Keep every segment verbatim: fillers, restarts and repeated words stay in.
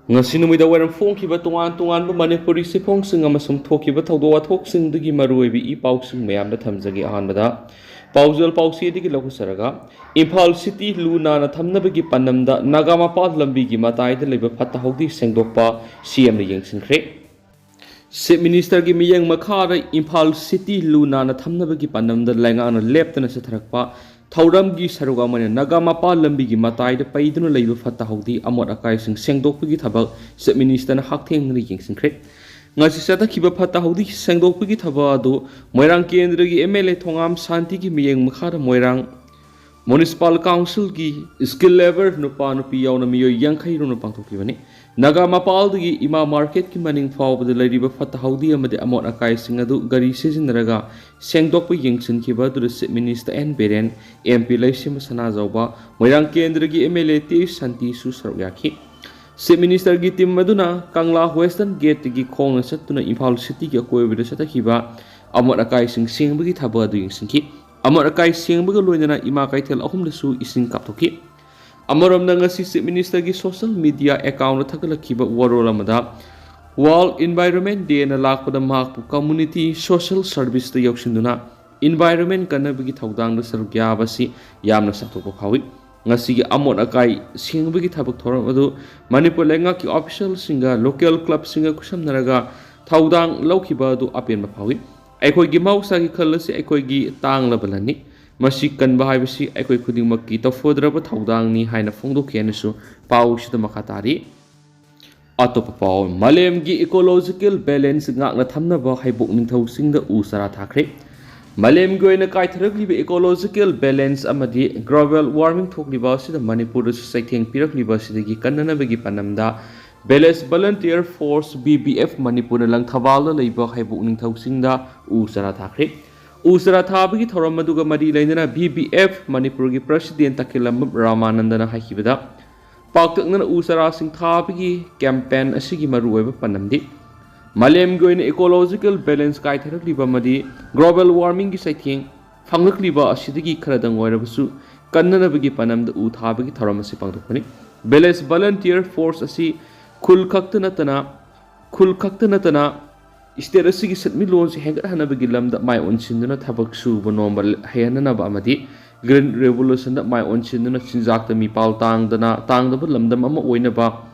ꯉꯁꯤ ꯅꯨꯃꯤꯗꯥꯡ ꯋꯥꯏꯔꯝ ꯐꯣꯡꯈꯤꯕ ꯇꯣꯉꯥꯟ ꯇꯣꯉꯥꯟꯕ ꯃꯅꯤꯄꯨꯔꯤ ꯆꯦꯐꯣꯡꯁꯤꯡ ꯑꯃꯁꯨꯡ ꯊꯣꯛꯈꯤꯕ ꯊꯧꯗꯣꯛ ꯋꯥꯊꯣꯛꯁꯤꯡꯗꯨꯒꯤ ꯃꯔꯨꯑꯣꯏꯕ ꯏ ꯄꯥꯎꯁꯤꯡ ꯃꯌꯥꯝꯗ ꯊꯝꯖꯒꯦ꯫ ꯑꯍꯥꯟꯕꯗ ꯄꯥꯎꯖꯦꯜ ꯄꯥꯎꯆꯦꯗꯒꯤ ꯂꯧꯈꯠꯆꯔꯒ, ꯏꯝꯐꯥꯜ ꯁꯤꯇꯤ ꯂꯨ ꯅꯥꯟꯅ ꯊꯝꯅꯕꯒꯤ ꯄꯥꯟꯗꯝꯗ ꯅꯥꯒꯥ ꯃꯄꯥꯜ ꯂꯝꯕꯤꯒꯤ ꯃꯇꯥꯏꯗ ꯂꯩꯕ ꯐꯠꯇ ꯍꯥꯎꯗꯤ ꯁꯦꯡꯗꯣꯛꯄ ꯁꯤꯑꯦꯝꯅ ꯌꯦꯡꯁꯤꯟꯈ꯭ꯔꯦ꯫ ꯆꯤꯐ ꯃꯤꯅꯤꯁꯇꯔꯒꯤ ꯃꯤꯠꯌꯦꯡ ꯃꯈꯥꯗ ꯏꯝꯐꯥꯜ ꯁꯤꯇꯤ ꯂꯨ ꯅꯥꯟꯅ ꯊꯝꯅꯕꯒꯤ ꯄꯥꯟꯗꯝꯗ ꯂꯩꯉꯥꯛꯅ ꯂꯦꯞꯇꯅ ꯆꯠꯊꯔꯛꯄ ꯊꯧꯔꯝꯒꯤ ꯁꯔꯨꯛ ꯑꯃ ꯑꯣꯏꯅ ꯅꯥꯒꯥ ꯃꯄꯥꯜ ꯂꯝꯕꯤꯒꯤ ꯃꯇꯥꯏꯗ ꯄꯩꯗꯨꯅ ꯂꯩꯕ ꯐꯠꯇ ꯍꯥꯎꯗꯤ ꯑꯃꯣꯠ ꯑꯀꯥꯏꯁꯤꯡ ꯁꯦꯡꯗꯣꯛꯄꯒꯤ ꯊꯕꯛ ꯆꯤꯐ ꯃꯤꯅꯤꯁꯇꯔꯅ ꯍꯛꯊꯦꯡꯅꯅ ꯌꯦꯡꯁꯤꯟꯈ꯭ꯔꯦ꯫ ꯉꯁꯤ ꯆꯠꯊꯈꯤꯕ ꯐꯠꯇ ꯍꯥꯎꯗꯤ ꯁꯦꯡꯗꯣꯛꯄꯒꯤ ꯊꯕꯛ ꯑꯗꯨ ꯃꯣꯏꯔꯥꯡ ꯀꯦꯟꯗ꯭ꯔꯒꯤ ꯑꯦꯝ ꯑꯦꯜ ꯑꯦ ꯊꯣꯉꯥꯝ ꯁꯥꯟꯇꯤꯒꯤ ꯃꯤꯠꯌꯦꯡ ꯃꯈꯥꯗ ꯃꯣꯏꯔꯥꯡ ꯃ꯭ꯌꯨꯅꯤꯁꯤꯄꯥꯜ ꯀꯥꯎꯟꯁꯤꯜꯒꯤ ꯁ꯭ꯀꯤꯜ ꯂꯦꯕꯔ ꯅꯨꯄꯥ ꯅꯨꯄꯤ ꯌꯥꯎꯅ ꯃꯤꯑꯣꯏ ꯌꯥꯡꯈꯩ ꯔꯣꯝꯅ ꯄꯥꯡꯊꯣꯛꯈꯤꯕꯅꯤ꯫ ꯅꯥꯒꯥ ꯃꯄꯥꯜꯗꯒꯤ ꯏꯃꯥ ꯃꯥꯔꯀꯦꯠꯀꯤ ꯃꯅꯤꯡ ꯐꯥꯎꯕꯗ ꯂꯩꯔꯤꯕ ꯐꯠꯇ ꯍꯥꯎꯗꯤ ꯑꯃꯗꯤ ꯑꯃꯣꯠ ꯑꯀꯥꯏꯁꯤꯡ ꯑꯗꯨ ꯒꯥꯔꯤ ꯁꯤꯖꯤꯟꯅꯔꯒ ꯁꯦꯡꯗꯣꯛꯄ ꯌꯦꯡꯁꯤꯟꯈꯤꯕ ꯑꯗꯨꯗ chief minister N Biren, M P Leishemba Sanajaoba, Moirang ꯀꯦꯟꯗ꯭ꯔꯒꯤ ꯑꯦꯝ ꯑꯦꯜ ꯑꯦ ꯇꯦ ꯁꯥꯟꯇꯤꯁꯨ ꯁꯔꯨꯛ ꯌꯥꯈꯤ꯫ ꯆꯤꯐ ꯃꯤꯅꯤꯁꯇꯔꯒꯤ ꯇꯤꯝ ꯑꯗꯨꯅ ꯀꯪꯂꯥ ꯋꯦꯁꯇꯔꯟ ꯒꯦꯠꯇꯒꯤ ꯈꯣꯡꯅ ꯆꯠꯇꯨꯅ ꯏꯝꯐꯥꯜ ꯁꯤꯇꯤꯒꯤ ꯑꯀꯣꯏꯕꯗ ꯆꯠꯊꯈꯤꯕ ꯑꯃꯣꯠ ꯑꯀꯥꯏꯁꯤꯡ ꯁꯦꯡꯕꯒꯤ ꯊꯕꯛ ꯑꯗꯨ ꯌꯦꯡꯁꯤꯟꯈꯤ꯫ ꯑꯃꯣꯠ ꯑꯀꯥꯏ ꯁꯦꯡꯕꯒ ꯂꯣꯏꯅꯅ ꯏꯃꯥ ꯀꯩꯊꯦꯜ ꯑꯍꯨꯝꯗꯁꯨ ꯏꯁꯤꯡ ꯀꯥꯞꯊꯣꯛꯈꯤ꯫ ꯑꯃꯔꯣꯝꯗ, ꯉꯁꯤ ꯆꯤꯐ ꯃꯤꯅꯤꯁꯇꯔꯒꯤ ꯁꯣꯁꯤꯌꯦꯜ ꯃꯤꯗꯤꯌꯥ ꯑꯦꯀꯥꯎꯟꯗ ꯊꯥꯒꯠꯂꯛꯈꯤꯕ ꯋꯥꯔꯣꯜ ꯑꯃꯗ, ꯋꯥꯔꯜꯗ ꯏꯟꯚꯥꯏꯔꯣꯟꯃꯦꯟ ꯗꯦꯅ ꯂꯥꯛꯄꯗ ꯃꯍꯥꯛꯄꯨ ꯀꯝꯃꯨꯅꯤꯇꯤ ꯁꯣꯁꯤꯌꯦꯜ ꯁꯔꯚꯤꯁꯇ ꯌꯥꯎꯁꯤꯟꯗꯨꯅ ꯏꯟꯚꯥꯏꯔꯣꯟꯃꯦꯟ ꯀꯟꯅꯕꯒꯤ ꯊꯧꯗꯥꯡꯗ ꯁꯔꯨꯛ ꯌꯥꯕ ꯑꯁꯤ ꯌꯥꯝꯅ ꯆꯥꯎꯊꯣꯛꯄ ꯐꯥꯎꯏ꯫ ꯉꯁꯤꯒꯤ ꯑꯃꯣꯠ ꯑꯀꯥꯏ ꯁꯦꯡꯕꯒꯤ ꯊꯕꯛ ꯊꯧꯔꯝ ꯑꯗꯨ ꯃꯅꯤꯄꯨꯔ ꯂꯩꯉꯥꯛꯀꯤ ꯑꯣꯐꯤꯁꯤꯌꯦꯜꯁꯤꯡꯒ ꯂꯣꯀꯦꯜ ꯀ꯭ꯂꯕꯁꯤꯡꯒ ꯈꯨꯠꯁꯝꯅꯔꯒ ꯊꯧꯗꯥꯡ ꯂꯧꯈꯤꯕ ꯑꯗꯨ ꯑꯄꯦꯟꯕ ꯐꯥꯎꯏ꯫ ꯑꯩꯈꯣꯏꯒꯤ ꯃꯍꯧꯁꯥꯒꯤ ꯈꯜ ꯑꯁꯤ ꯑꯩꯈꯣꯏꯒꯤ ꯇꯥꯡꯂꯕ ꯂꯟꯅꯤ꯫ ꯃꯁꯤ ꯀꯟꯕ ꯍꯥꯏꯕꯁꯤ ꯑꯩꯈꯣꯏ ꯈꯨꯗꯤꯡꯃꯛꯀꯤ ꯇꯧꯐꯗ꯭ꯔꯕ ꯊꯧꯗꯥꯡꯅꯤ ꯍꯥꯏꯅ ꯐꯣꯡꯗꯣꯛꯈꯤ ꯍꯥꯏꯅꯁꯨ ꯄꯥꯎꯁꯤꯗ ꯃꯈꯥ ꯇꯥꯔꯤ꯫ ꯑꯇꯣꯞꯄ ꯄꯥꯎ, ꯃꯥꯂꯦꯝꯒꯤ ꯏꯀꯣꯂꯣꯖꯤꯀꯦꯜ ꯕꯦꯂꯦꯟꯁ ꯉꯥꯛꯅ ꯊꯝꯅꯕ ꯍꯩꯕꯣꯛ ꯅꯤꯡꯊꯧ ꯆꯤꯡꯗ ꯎ ꯆꯥꯔꯥ ꯊꯥꯈ꯭ꯔꯦ꯫ ꯃꯥꯂꯦꯝꯒꯤ ꯑꯣꯏꯅ ꯀꯥꯏꯊꯔꯛꯂꯤꯕ ꯏꯀꯣꯂꯣꯖꯤꯀꯦꯜ ꯕꯦꯂꯦꯟꯁ ꯑꯃꯗꯤ ꯒ꯭ꯂꯣꯕꯦꯜ ꯋꯥꯔꯃꯤꯡ ꯊꯣꯛꯂꯤꯕ ꯑꯁꯤꯗ ꯃꯅꯤꯄꯨꯔꯗꯁꯨ ꯆꯩꯊꯦꯡ ꯄꯤꯔꯛꯂꯤꯕ ꯑꯁꯤꯗꯒꯤ ꯀꯟꯅꯅꯕꯒꯤ ꯄꯥꯟꯗꯝꯗ village volunteer force, V V F, ꯃꯅꯤꯄꯨꯔꯅ ꯂꯪꯊꯕꯥꯜꯗ ꯂꯩꯕ ꯍꯩꯕꯣꯛ ꯅꯤꯡꯊꯧ ꯆꯤꯡꯗ ꯎ ꯆꯥꯔꯥ ꯊꯥꯈ꯭ꯔꯦ꯫ ꯎ ꯆꯥꯔꯥ ꯊꯥꯕꯒꯤ ꯊꯧꯔꯝ ꯑꯗꯨꯒ ꯃꯔꯤ ꯂꯩꯅꯅ ꯚꯤ ꯚꯤ ꯑꯦꯐ ꯃꯅꯤꯄꯨꯔꯒꯤ ꯄ꯭ꯔꯁꯤꯗꯦꯟ ꯇꯈꯦꯂꯝꯕꯝ ꯔꯥꯃꯥꯅꯟꯗꯅ ꯍꯥꯏꯈꯤꯕꯗ, ꯄꯥꯛꯇꯛꯅꯅ ꯎ ꯆꯥꯔꯥꯁꯤꯡ ꯊꯥꯕꯒꯤ ꯀꯦꯝꯄꯦꯟ ꯑꯁꯤꯒꯤ ꯃꯔꯨꯑꯣꯏꯕ ꯄꯥꯟꯗꯝꯗꯤ ꯃꯥꯂꯦꯝꯒꯤ ꯑꯣꯏꯅ ꯏꯀꯣꯂꯣꯖꯤꯀꯦꯜ ꯕꯦꯂꯦꯟꯁ ꯀꯥꯏꯊꯔꯛꯂꯤꯕ ꯑꯃꯗꯤ ꯒ꯭ꯂꯣꯕꯦꯜ ꯋꯥꯔꯃꯤꯡꯒꯤ ꯆꯩꯊꯦꯡ ꯐꯪꯂꯛꯂꯤꯕ ꯑꯁꯤꯗꯒꯤ ꯈꯔꯗꯪ ꯑꯣꯏꯔꯕꯁꯨ ꯀꯟꯅꯅꯕꯒꯤ ꯄꯥꯟꯗꯝꯗ ꯎ ꯊꯥꯕꯒꯤ ꯊꯧꯔꯝ ꯑꯁꯤ ꯄꯥꯡꯊꯣꯛꯄꯅꯤ꯫ ꯚꯤꯂꯦꯖ ꯚꯣꯂꯨꯟꯇꯤꯌꯔ ꯐꯣꯔꯁ ꯑꯁꯤ ꯈꯨꯜ ꯈꯛꯇ ꯅꯠꯇꯅ ꯈꯨꯜ ꯈꯛꯇ ꯅꯠꯇꯅ state ꯑꯁꯤꯒꯤ ꯁꯦꯟꯃꯤꯠꯂꯣꯟꯁꯤ ꯍꯦꯟꯒꯠꯍꯟꯅꯕꯒꯤ ꯂꯝꯗ ꯃꯥꯏ ꯑꯣꯟꯁꯤꯟꯗꯨꯅ ꯊꯕꯛ ꯁꯨꯕ ꯅꯣꯝꯕ ꯍꯩꯍꯟꯅꯅꯕ ꯑꯃꯗꯤ Green Revolutionꯗ ꯃꯥꯏ ꯑꯣꯟꯁꯤꯟꯗꯨꯅ ꯆꯤꯟꯖꯥꯛꯇ ꯃꯤꯄꯥꯜ ꯇꯥꯡꯗꯅ ꯇꯥꯡꯗꯕ ꯂꯝꯗꯝ ꯑꯃ ꯑꯣꯏꯅꯕ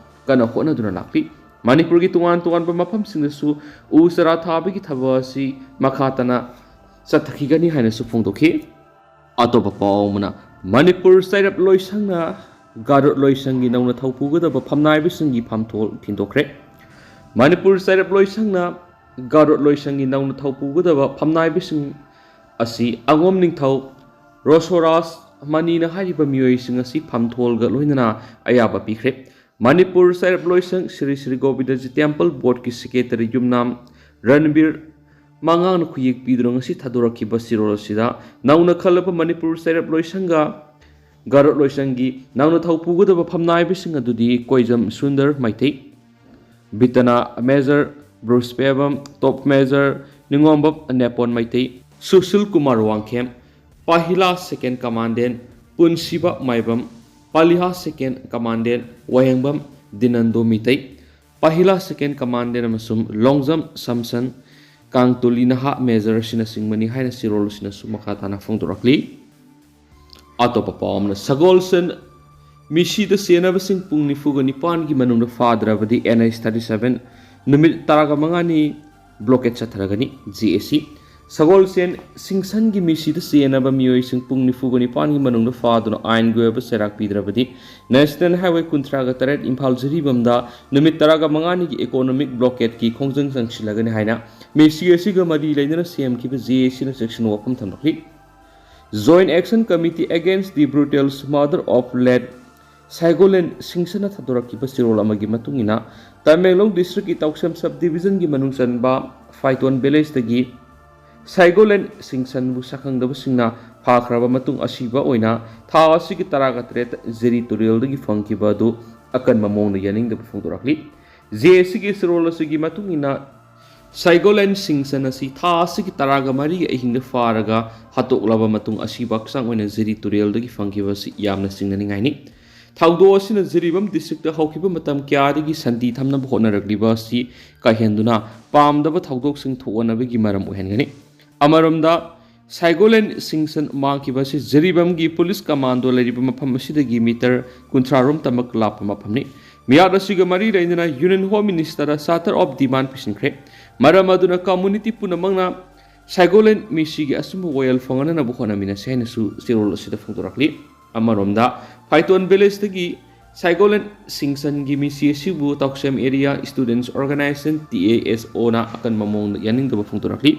ꯀꯟꯅ ꯍꯣꯠꯅꯗꯨꯅ ꯂꯥꯛꯂꯤ꯫ ꯃꯅꯤꯄꯨꯔꯒꯤ ꯇꯣꯉꯥꯟ ꯇꯣꯉꯥꯟꯕ ꯃꯐꯝꯁꯤꯡꯗꯁꯨ ꯎ ꯆꯥꯔꯥ ꯊꯥꯕꯒꯤ ꯊꯕꯛ ꯑꯁꯤ ꯃꯈꯥ ꯇꯥꯅ ꯆꯠꯊꯈꯤꯒꯅꯤ ꯍꯥꯏꯅꯁꯨ ꯐꯣꯡꯗꯣꯛꯈꯤ꯫ ꯑꯇꯣꯞꯄ ꯄꯥꯎ ꯑꯃꯅ, ꯃꯅꯤꯄꯨꯔ ꯆꯩꯔꯞ ꯂꯣꯏꯁꯪꯅ ꯒꯥꯔꯣꯠ ꯂꯣꯏꯁꯪꯒꯤ ꯅꯧꯅ ꯊꯧ ꯄꯨꯒꯗꯕ ꯐꯝꯅꯥꯏꯕꯁꯤꯡꯒꯤ ꯐꯝꯊꯣꯜ ꯊꯤꯟꯗꯣꯛꯈ꯭ꯔꯦ꯫ ꯃꯅꯤꯄꯨꯔ ꯆꯩꯔꯞ ꯂꯣꯏꯁꯪꯅ ꯒꯥꯔꯣꯠ ꯂꯣꯏꯁꯪꯒꯤ ꯅꯧꯅ ꯊꯧ ꯄꯨꯒꯗꯕ ꯐꯝꯅꯥꯏꯕꯁꯤꯡ ꯑꯁꯤ ꯑꯉꯣꯝ ꯅꯤꯡꯊꯧ ꯔꯣꯁꯣꯔꯥꯖ ꯃꯅꯤꯅ ꯍꯥꯏꯔꯤꯕ ꯃꯤꯑꯣꯏꯁꯤꯡ ꯑꯁꯤ ꯐꯝꯊꯣꯜꯒ ꯂꯣꯏꯅꯅ ꯑꯌꯥꯕ ꯄꯤꯈ꯭ꯔꯦ꯫ ꯃꯅꯤꯄꯨꯔ ꯆꯩꯔꯞ ꯂꯣꯏꯁꯪ ꯁ꯭ꯔꯤ ꯁ꯭ꯔꯤ ꯒꯣꯕꯤꯟꯗꯖꯤ ꯇꯦꯝꯄꯜ ꯕꯣꯔꯗꯀꯤ ꯁꯦꯀ꯭ꯔꯦꯇꯔꯤ ꯌꯨꯝꯅꯥꯝ ꯔꯟꯕꯤꯔ ꯃꯉꯥꯡꯅ ꯈꯨꯌꯦꯛ ꯄꯤꯗꯨꯅ ꯉꯁꯤ ꯊꯥꯗꯣꯔꯛꯈꯤꯕ ꯆꯦꯔꯣꯜ ꯑꯁꯤꯗ ꯅꯧꯅ ꯈꯜꯂꯕ ꯃꯅꯤꯄꯨꯔ ꯆꯩꯔꯞ ꯂꯣꯏꯁꯪꯒ ꯒꯥꯔꯣꯠ ꯂꯣꯏꯁꯪꯒꯤ ꯅꯧꯅ ꯊꯧ ꯄꯨꯒꯗꯕ ꯐꯝꯅꯥꯏꯕꯁꯤꯡ ꯑꯗꯨꯗꯤ ꯀꯣꯏꯖꯝ ꯁꯨꯟꯗꯔ ꯃꯩꯇꯩ, ꯕꯤꯇꯅꯥ ꯃꯦꯖꯔ ꯕ꯭ꯔꯨꯁꯄꯦꯕꯝ, ꯇꯣꯞ ꯃꯦꯖꯔ ꯅꯤꯉꯣꯝꯕꯝ ꯅꯦꯄꯣꯟ ꯃꯩꯇꯩ, ꯁꯨꯁꯤꯜ ꯀꯨꯃꯥꯔ ꯋꯥꯡꯈꯦꯝ, ꯄꯥꯍꯤꯂꯥ ꯁꯦꯀꯦꯟ ꯀꯃꯥꯟꯗꯦꯟ ꯄꯨꯟꯁꯤꯕ ꯃꯥꯏꯕꯝ, ꯄꯥꯂꯤꯍꯥ ꯁꯦꯀꯦꯟ ꯀꯃꯥꯟꯗꯦꯟ ꯋꯥꯍꯦꯡꯕꯝ ꯗꯤꯅꯟꯗꯣ ꯃꯤꯇꯩ, ꯄꯥꯍꯤꯂꯥ ꯁꯦꯀꯦꯟ ꯀꯃꯥꯟꯗꯦꯟ ꯑꯃꯁꯨꯡ ꯂꯣꯡꯖꯝ ꯁꯝꯁꯟ ꯀꯥꯡꯇꯣꯂꯤ ꯅꯍꯥ ꯃꯦꯖꯔ ꯑꯁꯤꯅꯆꯤꯡꯕꯅꯤ ꯍꯥꯏꯅ ꯆꯦꯔꯣꯜ ꯑꯁꯤꯅꯁꯨ ꯃꯈꯥ ꯇꯥꯅ ꯐꯣꯡꯗꯣꯔꯛꯂꯤ꯫ ꯑꯇꯣꯞꯄ ꯄꯥꯎ ꯑꯃꯅ, ꯁꯒꯣꯜꯁꯦꯟ ꯃꯤꯁꯤꯗ ꯆꯦꯟꯅꯕꯁꯤꯡ ꯄꯨꯡ ꯅꯤꯐꯨꯒ ꯅꯤꯄꯥꯟꯒꯤ ꯃꯅꯨꯡꯗ ꯐꯥꯗ꯭ꯔꯕꯗꯤ N H thirty seven ꯅꯨꯃꯤꯠ ꯇꯔꯥꯒ ꯃꯉꯥꯅꯤ blockade ꯆꯠꯊꯔꯒꯅꯤ꯫ J A C, ꯁꯒꯣꯜꯁꯦꯟ ꯁꯤꯡꯁꯟꯒꯤ ꯃꯤꯁꯤꯗ ꯆꯦꯟꯅꯕ ꯃꯤꯑꯣꯏꯁꯤꯡ ꯄꯨꯡ ꯅꯤꯐꯨꯒ ꯅꯤꯄꯥꯟꯒꯤ ꯃꯅꯨꯡꯗ ꯐꯥꯗꯨꯅ ꯑꯥꯏꯟꯒꯤ ꯑꯣꯏꯕ ꯆꯩꯔꯥꯛ ꯄꯤꯗ꯭ꯔꯕꯗꯤ National Highway ꯀꯨꯟꯊ꯭ꯔꯥꯒ ꯇꯔꯦꯠ ꯏꯝꯐꯥꯜ ꯖꯤꯔꯤꯕꯝꯗ ꯅꯨꯃꯤꯠ ꯇꯔꯥꯒ ꯃꯉꯥꯅꯤꯒꯤ economic blockadeꯀꯤ ꯈꯣꯡꯖꯪ ꯆꯪꯁꯤꯜꯂꯒꯅꯤ ꯍꯥꯏꯅ ꯃꯤꯁꯤ ꯑꯁꯤꯒ ꯃꯔꯤ ꯂꯩꯅꯅ ꯁꯦꯝꯈꯤꯕ J A Cꯅ ꯆꯦꯛꯁꯤꯟ ꯋꯥꯐꯝ ꯊꯝꯂꯛꯂꯤ꯫ Joint Action Committee Against the Brutal Murder of Late ꯁꯥꯏꯒꯣꯂꯦꯟ ꯁꯤꯡꯁꯅ ꯊꯥꯗꯣꯔꯛꯈꯤꯕ ꯆꯦꯔꯣꯜ ꯑꯃꯒꯤ ꯃꯇꯨꯡ ꯏꯟꯅ, ꯇꯃꯦꯡꯂꯣꯡ districtꯀꯤ ꯇꯧꯁꯦꯝ sub divisionꯒꯤ ꯃꯅꯨꯡ ꯆꯟꯕ ꯐꯥꯏꯇꯣꯟ villageꯇꯒꯤ ꯁꯥꯏꯒꯣꯂꯦꯟ ꯁꯤꯡꯁꯟꯕꯨ ꯁꯛꯈꯪꯗꯕꯁꯤꯡꯅ ꯐꯥꯈ꯭ꯔꯕ ꯃꯇꯨꯡ ꯑꯁꯤꯕ ꯑꯣꯏꯅ ꯊꯥ ꯑꯁꯤꯒꯤ ꯇꯔꯥꯒ ꯇꯔꯦꯠꯇ ꯖꯤꯔꯤ ꯇꯨꯔꯦꯜꯗꯒꯤ ꯐꯪꯈꯤꯕ ꯑꯗꯨ ꯑꯀꯟꯕ ꯃꯑꯣꯡꯗ ꯌꯥꯅꯤꯡꯗꯕ ꯐꯣꯡꯗꯣꯔꯛꯂꯤ꯫ J A Cꯒꯤ ꯆꯦꯔꯣꯜ ꯑꯁꯤꯒꯤ ꯃꯇꯨꯡ ꯏꯟꯅ, ꯁꯥꯏꯒꯣꯂꯦꯟ ꯁꯤꯡꯁꯟ ꯑꯁꯤ ꯊꯥ ꯑꯁꯤꯒꯤ ꯇꯔꯥꯒ ꯃꯔꯤꯒꯤ ꯑꯍꯤꯡꯗ ꯐꯥꯔꯒ ꯍꯥꯠꯇꯣꯛꯂꯕ ꯃꯇꯨꯡ ꯑꯁꯤꯕ ꯍꯛꯆꯥꯡ ꯑꯣꯏꯅ ꯖꯤꯔꯤ ꯇꯨꯔꯦꯜꯗꯒꯤ ꯐꯪꯈꯤꯕ ꯑꯁꯤ ꯌꯥꯝꯅ ꯆꯤꯡꯅꯅꯤꯡꯉꯥꯏꯅꯤ꯫ ꯊꯧꯗꯣꯛ ꯑꯁꯤꯅ ꯖꯤꯔꯤꯕꯥꯝ ꯗꯤꯁꯇ꯭ꯔꯤꯛꯇ ꯍꯧꯈꯤꯕ ꯃꯇꯝ ꯀꯌꯥꯗꯒꯤ ꯁꯥꯟꯇꯤ ꯊꯝꯅꯕ ꯍꯣꯠꯅꯔꯛꯂꯤꯕ ꯑꯁꯤ ꯀꯥꯏꯍꯟꯗꯨꯅ ꯄꯥꯝꯗꯕ ꯊꯧꯗꯣꯛꯁꯤꯡ ꯊꯣꯛꯍꯟꯅꯕꯒꯤ ꯃꯔꯝ ꯑꯣꯏꯍꯟꯒꯅꯤ꯫ ꯑꯃꯔꯣꯝꯗ, ꯁꯥꯏꯒꯣꯂꯦꯟ ꯁꯤꯡꯁꯟ ꯃꯥꯡꯈꯤꯕ ꯑꯁꯤ ꯖꯤꯔꯤꯕꯥꯝꯒꯤ ꯄꯨꯂꯤꯁ ꯀꯃꯥꯟꯗꯣ ꯂꯩꯔꯤꯕ ꯃꯐꯝ ꯑꯁꯤꯗꯒꯤ ꯃꯤꯇꯔ ꯀꯨꯟꯊ꯭ꯔꯥ ꯔꯣꯝꯇꯃꯛ ꯂꯥꯞꯄ ꯃꯐꯝꯅꯤ꯫ ꯃꯤꯍꯥꯠ ꯑꯁꯤꯒ ꯃꯔꯤ ꯂꯩꯅꯅ Union Home Minister Sardar of Demand ꯄꯤꯁꯤꯟꯈ꯭ꯔꯦ꯫ ꯃꯔꯝ ꯑꯗꯨꯅ community ꯄꯨꯝꯅꯃꯛꯅ ꯁꯥꯏꯒꯣꯂꯦꯟ ꯃꯤꯁꯤꯒꯤ ꯑꯆꯨꯝꯕ ꯋꯥꯌꯦꯜ ꯐꯪꯍꯟꯅꯕ ꯍꯣꯠꯅꯃꯤꯟꯅꯁꯤ ꯍꯥꯏꯅꯁꯨ ꯆꯦꯔꯣꯜ ꯑꯁꯤꯗ ꯐꯣꯡꯗꯣꯔꯛꯂꯤ꯫ ꯑꯃꯔꯣꯝꯗ, ꯐꯥꯏꯇꯣꯟ ꯚꯤꯂꯦꯖꯇꯒꯤ ꯁꯥꯏꯒꯣꯂꯦꯟ ꯁꯤꯡꯁꯟꯒꯤ ꯃꯤꯁꯤ ꯑꯁꯤꯕꯨ ꯇꯥꯎꯁꯦꯝ Area Students Organisation, T A S O ꯅ ꯑꯀꯟꯕ ꯃꯑꯣꯡꯗ ꯌꯥꯅꯤꯡꯗꯕ ꯐꯣꯡꯗꯣꯔꯛꯂꯤ꯫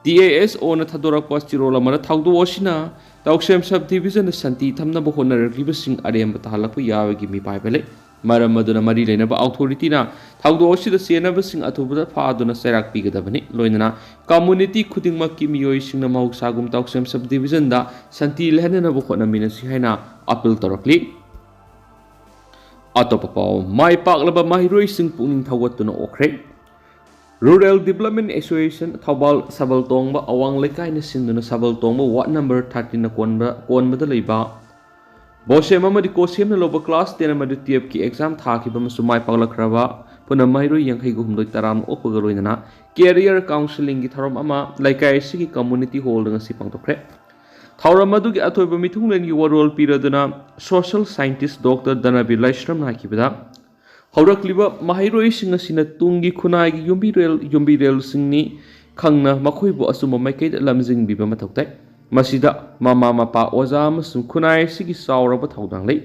T A S O ꯅ ꯊꯥꯗꯣꯔꯛꯄ ꯆꯦꯔꯣꯜ ꯑꯃꯗ ꯊꯧꯗꯣꯛ ꯑꯁꯤꯅ ꯇꯥꯎꯁꯦꯝ Sub Division ꯗ ꯁꯥꯟꯇꯤ ꯊꯝꯅꯕ ꯍꯣꯠꯅꯔꯛꯂꯤꯕꯁꯤꯡ ꯑꯔꯦꯝꯕ ꯇꯥꯍꯜꯂꯛꯄ ꯌꯥꯕꯒꯤ ꯃꯤꯄꯥꯏꯕ ꯂꯩ꯫ ꯃꯔꯝ ꯑꯗꯨꯅ ꯃꯔꯤ ꯂꯩꯅꯕ authority ꯅ ꯊꯧꯗꯣꯛ ꯑꯁꯤꯗ ꯆꯦꯟꯅꯕꯁꯤꯡ ꯑꯊꯨꯕꯗ ꯐꯥꯗꯨꯅ ꯆꯩꯔꯥꯛ ꯄꯤꯒꯗꯕꯅꯤ꯫ ꯂꯣꯏꯅꯅ community ꯈꯨꯗꯤꯡꯃꯛꯀꯤ ꯃꯤꯑꯣꯏꯁꯤꯡꯅ ꯃꯍꯧꯁꯥꯒꯨꯝ ꯇꯥꯎꯁꯦꯝ Sub Division ꯗ ꯁꯥꯟꯇꯤ ꯂꯩꯍꯟꯅꯅꯕ ꯍꯣꯠꯅꯃꯤꯟꯅꯁꯤ ꯍꯥꯏꯅ appeal ꯇꯧꯔꯛꯂꯤ꯫ ꯑꯇꯣꯞꯄ ꯄꯥꯎ, ꯃꯥꯏ ꯄꯥꯛꯂꯕ ꯃꯍꯩꯔꯣꯏꯁꯤꯡ ꯄꯨꯛꯅꯤꯡ ꯊꯧꯒꯠꯇꯨꯅ ꯑꯣꯛꯈ꯭ꯔꯦ꯫ Rural Development Association ꯊꯧꯕꯥꯜ ꯁꯕꯜ ꯇꯣꯡꯕ ꯑꯋꯥꯡ ꯂꯩꯀꯥꯏꯅ ꯁꯤꯟꯗꯨꯅ ꯁꯕꯜ ꯇꯣꯡꯕ ward number thirteen ꯅ ꯀꯣꯟꯕ, ꯀꯣꯟꯕꯗ ꯂꯩꯕ ꯕꯣꯁꯦꯝ ꯑꯃꯗꯤ ꯀꯣꯁꯦꯝꯅ ꯂꯧꯕ class ten ꯑꯃꯗꯤ twelve ꯀꯤ exam ꯊꯥꯈꯤꯕ ꯑꯃꯁꯨꯡ ꯃꯥꯏ ꯄꯥꯛꯂꯛꯈ꯭ꯔꯕ ꯄꯨꯟꯅ ꯃꯍꯩꯔꯣꯏ ꯌꯥꯡꯈꯩꯒ ꯍꯨꯝꯗꯣꯏ ꯇꯔꯥꯝꯅ ꯑꯣꯛꯄꯒ ꯂꯣꯏꯅꯅ career counselling ꯒꯤ ꯊꯧꯔꯝ ꯑꯃ ꯂꯩꯀꯥꯏ ꯑꯁꯤꯒꯤ community hall ꯗ ꯉꯁꯤ ꯄꯥꯡꯊꯣꯛꯈ꯭ꯔꯦ꯫ ꯊꯧꯔꯝ ꯑꯗꯨꯒꯤ ꯑꯊꯣꯏꯕ ꯃꯤꯊꯨꯡꯂꯦꯟꯒꯤ ꯋꯥꯔꯣꯜ ꯄꯤꯔꯗꯨꯅ social scientist Doctor ꯙꯅꯕꯤꯔ ꯂꯥꯏꯁ꯭ꯔꯝꯅ ꯍꯥꯏꯈꯤꯕꯗ, ꯍꯧꯔꯛꯂꯤꯕ ꯃꯍꯩꯔꯣꯏꯁꯤꯡ ꯑꯁꯤꯅ ꯇꯨꯡꯒꯤ ꯈꯨꯟꯅꯥꯏꯒꯤ ꯌꯨꯝꯕꯤꯔꯦꯜ, ꯌꯨꯝꯕꯤꯔꯦꯜꯁꯤꯡꯅꯤ ꯈꯪꯅ ꯃꯈꯣꯏꯕꯨ ꯑꯆꯨꯝꯕ ꯃꯥꯏꯀꯩꯗ ꯂꯝꯖꯤꯡꯕꯤꯕ ꯃꯊꯧ ꯇꯥꯏ꯫ ꯃꯁꯤꯗ ꯃꯃꯥ ꯃꯄꯥ, ꯑꯣꯖꯥ ꯑꯃꯁꯨꯡ ꯈꯨꯟꯅꯥꯏ ꯑꯁꯤꯒꯤ ꯆꯥꯎꯔꯕ ꯊꯧꯗꯥꯡ ꯂꯩ꯫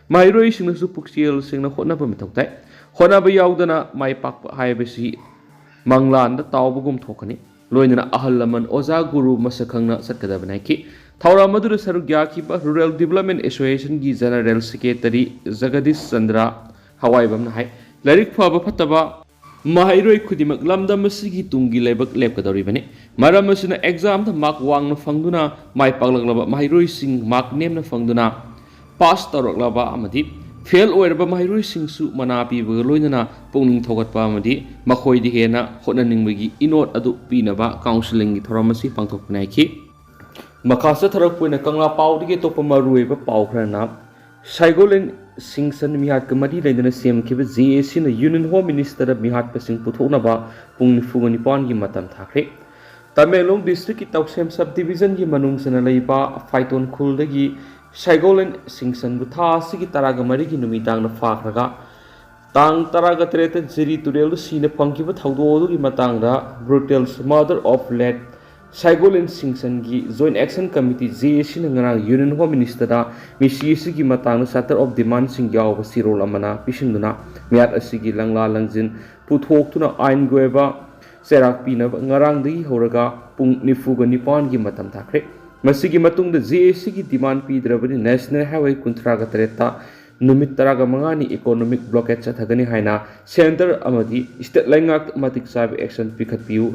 ꯃꯍꯩꯔꯣꯏꯁꯤꯡꯅꯁꯨ ꯄꯨꯛꯆꯦꯜ ꯁꯦꯡꯅ ꯍꯣꯠꯅꯕ ꯃꯊꯧ ꯇꯥꯏ꯫ ꯍꯣꯠꯅꯕ ꯌꯥꯎꯗꯅ ꯃꯥꯏ ꯄꯥꯛꯄ ꯍꯥꯏꯕꯁꯤ ꯃꯪꯂꯥꯟꯗ ꯇꯥꯎꯕꯒꯨꯝ ꯊꯣꯛꯀꯅꯤ꯫ ꯂꯣꯏꯅꯅ ꯑꯍꯜ ꯂꯃꯟ, ꯑꯣꯖꯥ ꯒꯨꯔꯨ ꯃꯁꯛ ꯈꯪꯅ ꯆꯠꯀꯗꯕꯅꯤ ꯍꯥꯏꯈꯤ꯫ ꯊꯧꯔꯝ ꯑꯗꯨꯗ ꯁꯔꯨꯛ ꯌꯥꯈꯤꯕ Rural Development Association ꯒꯤ General Secretary ꯖꯒꯗꯤꯁ ꯆꯟꯗ꯭ꯔ ꯍꯋꯥꯏꯕꯝꯅ ꯍꯥꯏ, ꯂꯥꯏꯔꯤꯛ ꯐꯕ ꯐꯠꯇꯕ ꯃꯍꯩꯔꯣꯏ ꯈꯨꯗꯤꯡꯃꯛ ꯂꯝꯗꯝ ꯑꯁꯤꯒꯤ ꯇꯨꯡꯒꯤ ꯂꯩꯕꯥꯛ ꯂꯦꯞꯀꯗꯧꯔꯤꯕꯅꯤ꯫ ꯃꯔꯝ ꯑꯁꯤꯅ exam ꯗ mark ꯋꯥꯡꯅ ꯐꯪꯗꯨꯅ ꯃꯥꯏ ꯄꯥꯛꯂꯛꯂꯕ ꯃꯍꯩꯔꯣꯏꯁꯤꯡ mark ꯅꯦꯝꯅ ꯐꯪꯗꯨꯅ pass ꯇꯧꯔꯛꯂꯕ ꯑꯃꯗꯤ fail ꯑꯣꯏꯔꯕ ꯃꯍꯩꯔꯣꯏꯁꯤꯡꯁꯨ ꯃꯅꯥ ꯄꯤꯕꯒ ꯂꯣꯏꯅꯅ ꯄꯨꯛꯅꯤꯡ ꯊꯧꯒꯠꯄ ꯑꯃꯗꯤ ꯃꯈꯣꯏꯗ ꯍꯦꯟꯅ ꯍꯣꯠꯅꯅꯤꯡꯕꯒꯤ ꯏꯅꯣꯠ ꯑꯗꯨ ꯄꯤꯅꯕ counselling ꯒꯤ ꯊꯧꯔꯝ ꯑꯁꯤ ꯄꯥꯡꯊꯣꯛꯄꯅꯤ ꯍꯥꯏꯈꯤ꯫ ꯃꯈꯥ ꯆꯠꯊꯔꯛꯄ ꯑꯣꯏꯅ ꯀꯪꯂꯥ ꯄꯥꯎꯗꯒꯤ ꯑꯇꯣꯞꯄ ꯃꯔꯨꯑꯣꯏꯕ ꯄꯥꯎ ꯈꯔꯅ, ꯁꯥꯏꯒꯣꯂꯦꯟ ꯁꯤꯡꯁꯟ ꯃꯤꯍꯥꯠꯀ ꯃꯔꯤ ꯂꯩꯅꯅ ꯁꯦꯝꯈꯤꯕ ꯖꯦ ꯑꯦ ꯁꯤꯅ ꯌꯨꯅꯤꯌꯟ ꯍꯣꯝ ꯃꯤꯅꯤꯁꯇꯔꯗ ꯃꯤꯍꯥꯠꯄꯁꯤꯡ ꯄꯨꯊꯣꯛꯅꯕ ꯄꯨꯡ ꯅꯤꯐꯨꯒ ꯅꯤꯄꯥꯟꯒꯤ ꯃꯇꯝ ꯊꯥꯈ꯭ꯔꯦ꯫ ꯇꯃꯦꯡꯂꯣꯡ ꯗꯤꯁꯇ꯭ꯔꯤꯛꯀꯤ ꯇꯧꯁꯦꯝ ꯁꯕ ꯗꯤꯕꯤꯖꯟꯒꯤ ꯃꯅꯨꯡ ꯆꯟꯅ ꯂꯩꯕ ꯐꯥꯏꯇꯣꯟ ꯈꯨꯜꯗꯒꯤ ꯁꯥꯏꯒꯣꯂꯦꯟ ꯁꯤꯡꯁꯟꯕꯨ ꯊꯥ ꯑꯁꯤꯒꯤ ꯇꯔꯥꯒ ꯃꯔꯤꯒꯤ ꯅꯨꯃꯤꯗꯥꯡꯗ ꯐꯥꯈ꯭ꯔꯒ ꯇꯥꯡ ꯇꯔꯥꯒ ꯇꯔꯦꯠꯇ ꯖꯤꯔꯤ ꯇꯨꯔꯦꯜꯗ ꯁꯤꯅ ꯐꯪꯈꯤꯕ ꯊꯧꯗꯣꯛ ꯑꯗꯨꯒꯤ ꯃꯇꯥꯡꯗ Brutal Murder of Late Saigolen ꯁꯤꯡꯁꯟꯒꯤ joint action committee, J A ꯁꯤꯅ ꯉꯔꯥꯡ ꯌꯨꯅꯤꯌꯟ ꯍꯣꯝ ꯃꯤꯅꯤꯁꯇꯔꯗ ꯃꯤꯁꯤ ꯑꯁꯤꯒꯤ ꯃꯇꯥꯡꯗ ꯆꯥꯔꯇꯔ ꯑꯣꯐ ꯗꯤꯃꯥꯟꯁꯤꯡ ꯌꯥꯎꯕ ꯆꯦꯔꯣꯜ ꯑꯃꯅ ꯄꯤꯁꯤꯟꯗꯨꯅ ꯃꯤꯍꯥꯠ ꯑꯁꯤꯒꯤ ꯂꯪꯂꯥ ꯂꯪꯖꯤꯟ ꯄꯨꯊꯣꯛꯇꯨꯅ ꯑꯥꯏꯟꯒꯤ ꯑꯣꯏꯕ ꯆꯩꯔꯥꯛ ꯄꯤꯅꯕ ꯉꯔꯥꯡꯗꯒꯤ ꯍꯧꯔꯒ ꯄꯨꯡ ꯅꯤꯐꯨꯒ ꯅꯤꯄꯥꯟꯒꯤ ꯃꯇꯝ ꯊꯥꯈ꯭ꯔꯦ꯫ ꯃꯁꯤꯒꯤ ꯃꯇꯨꯡꯗ ꯖꯦ ꯑꯦ ꯁꯤꯒꯤ ꯗꯤꯃꯥꯟ ꯄꯤꯗ꯭ꯔꯕꯗꯤ ꯅꯦꯁꯅꯦꯜ ꯍꯥꯏꯋꯦ ꯀꯨꯟꯊ꯭ꯔꯥꯒ ꯇꯔꯦꯠꯇ ꯅꯨꯃꯤꯠ ꯇꯔꯥꯒ ꯃꯉꯥꯅꯤ ꯏꯀꯣꯅꯣꯃꯤꯛ ꯕ꯭ꯂꯣꯀꯦꯠ ꯆꯠꯊꯒꯅꯤ ꯍꯥꯏꯅ ꯁꯦꯟꯇꯔ ꯑꯃꯗꯤ ꯁ꯭ꯇꯦꯠ ꯂꯩꯉꯥꯛꯇ ꯃꯇꯤꯛ ꯆꯥꯕ ꯑꯦꯛꯁꯟ ꯄꯤꯈꯠꯄꯤꯌꯨ,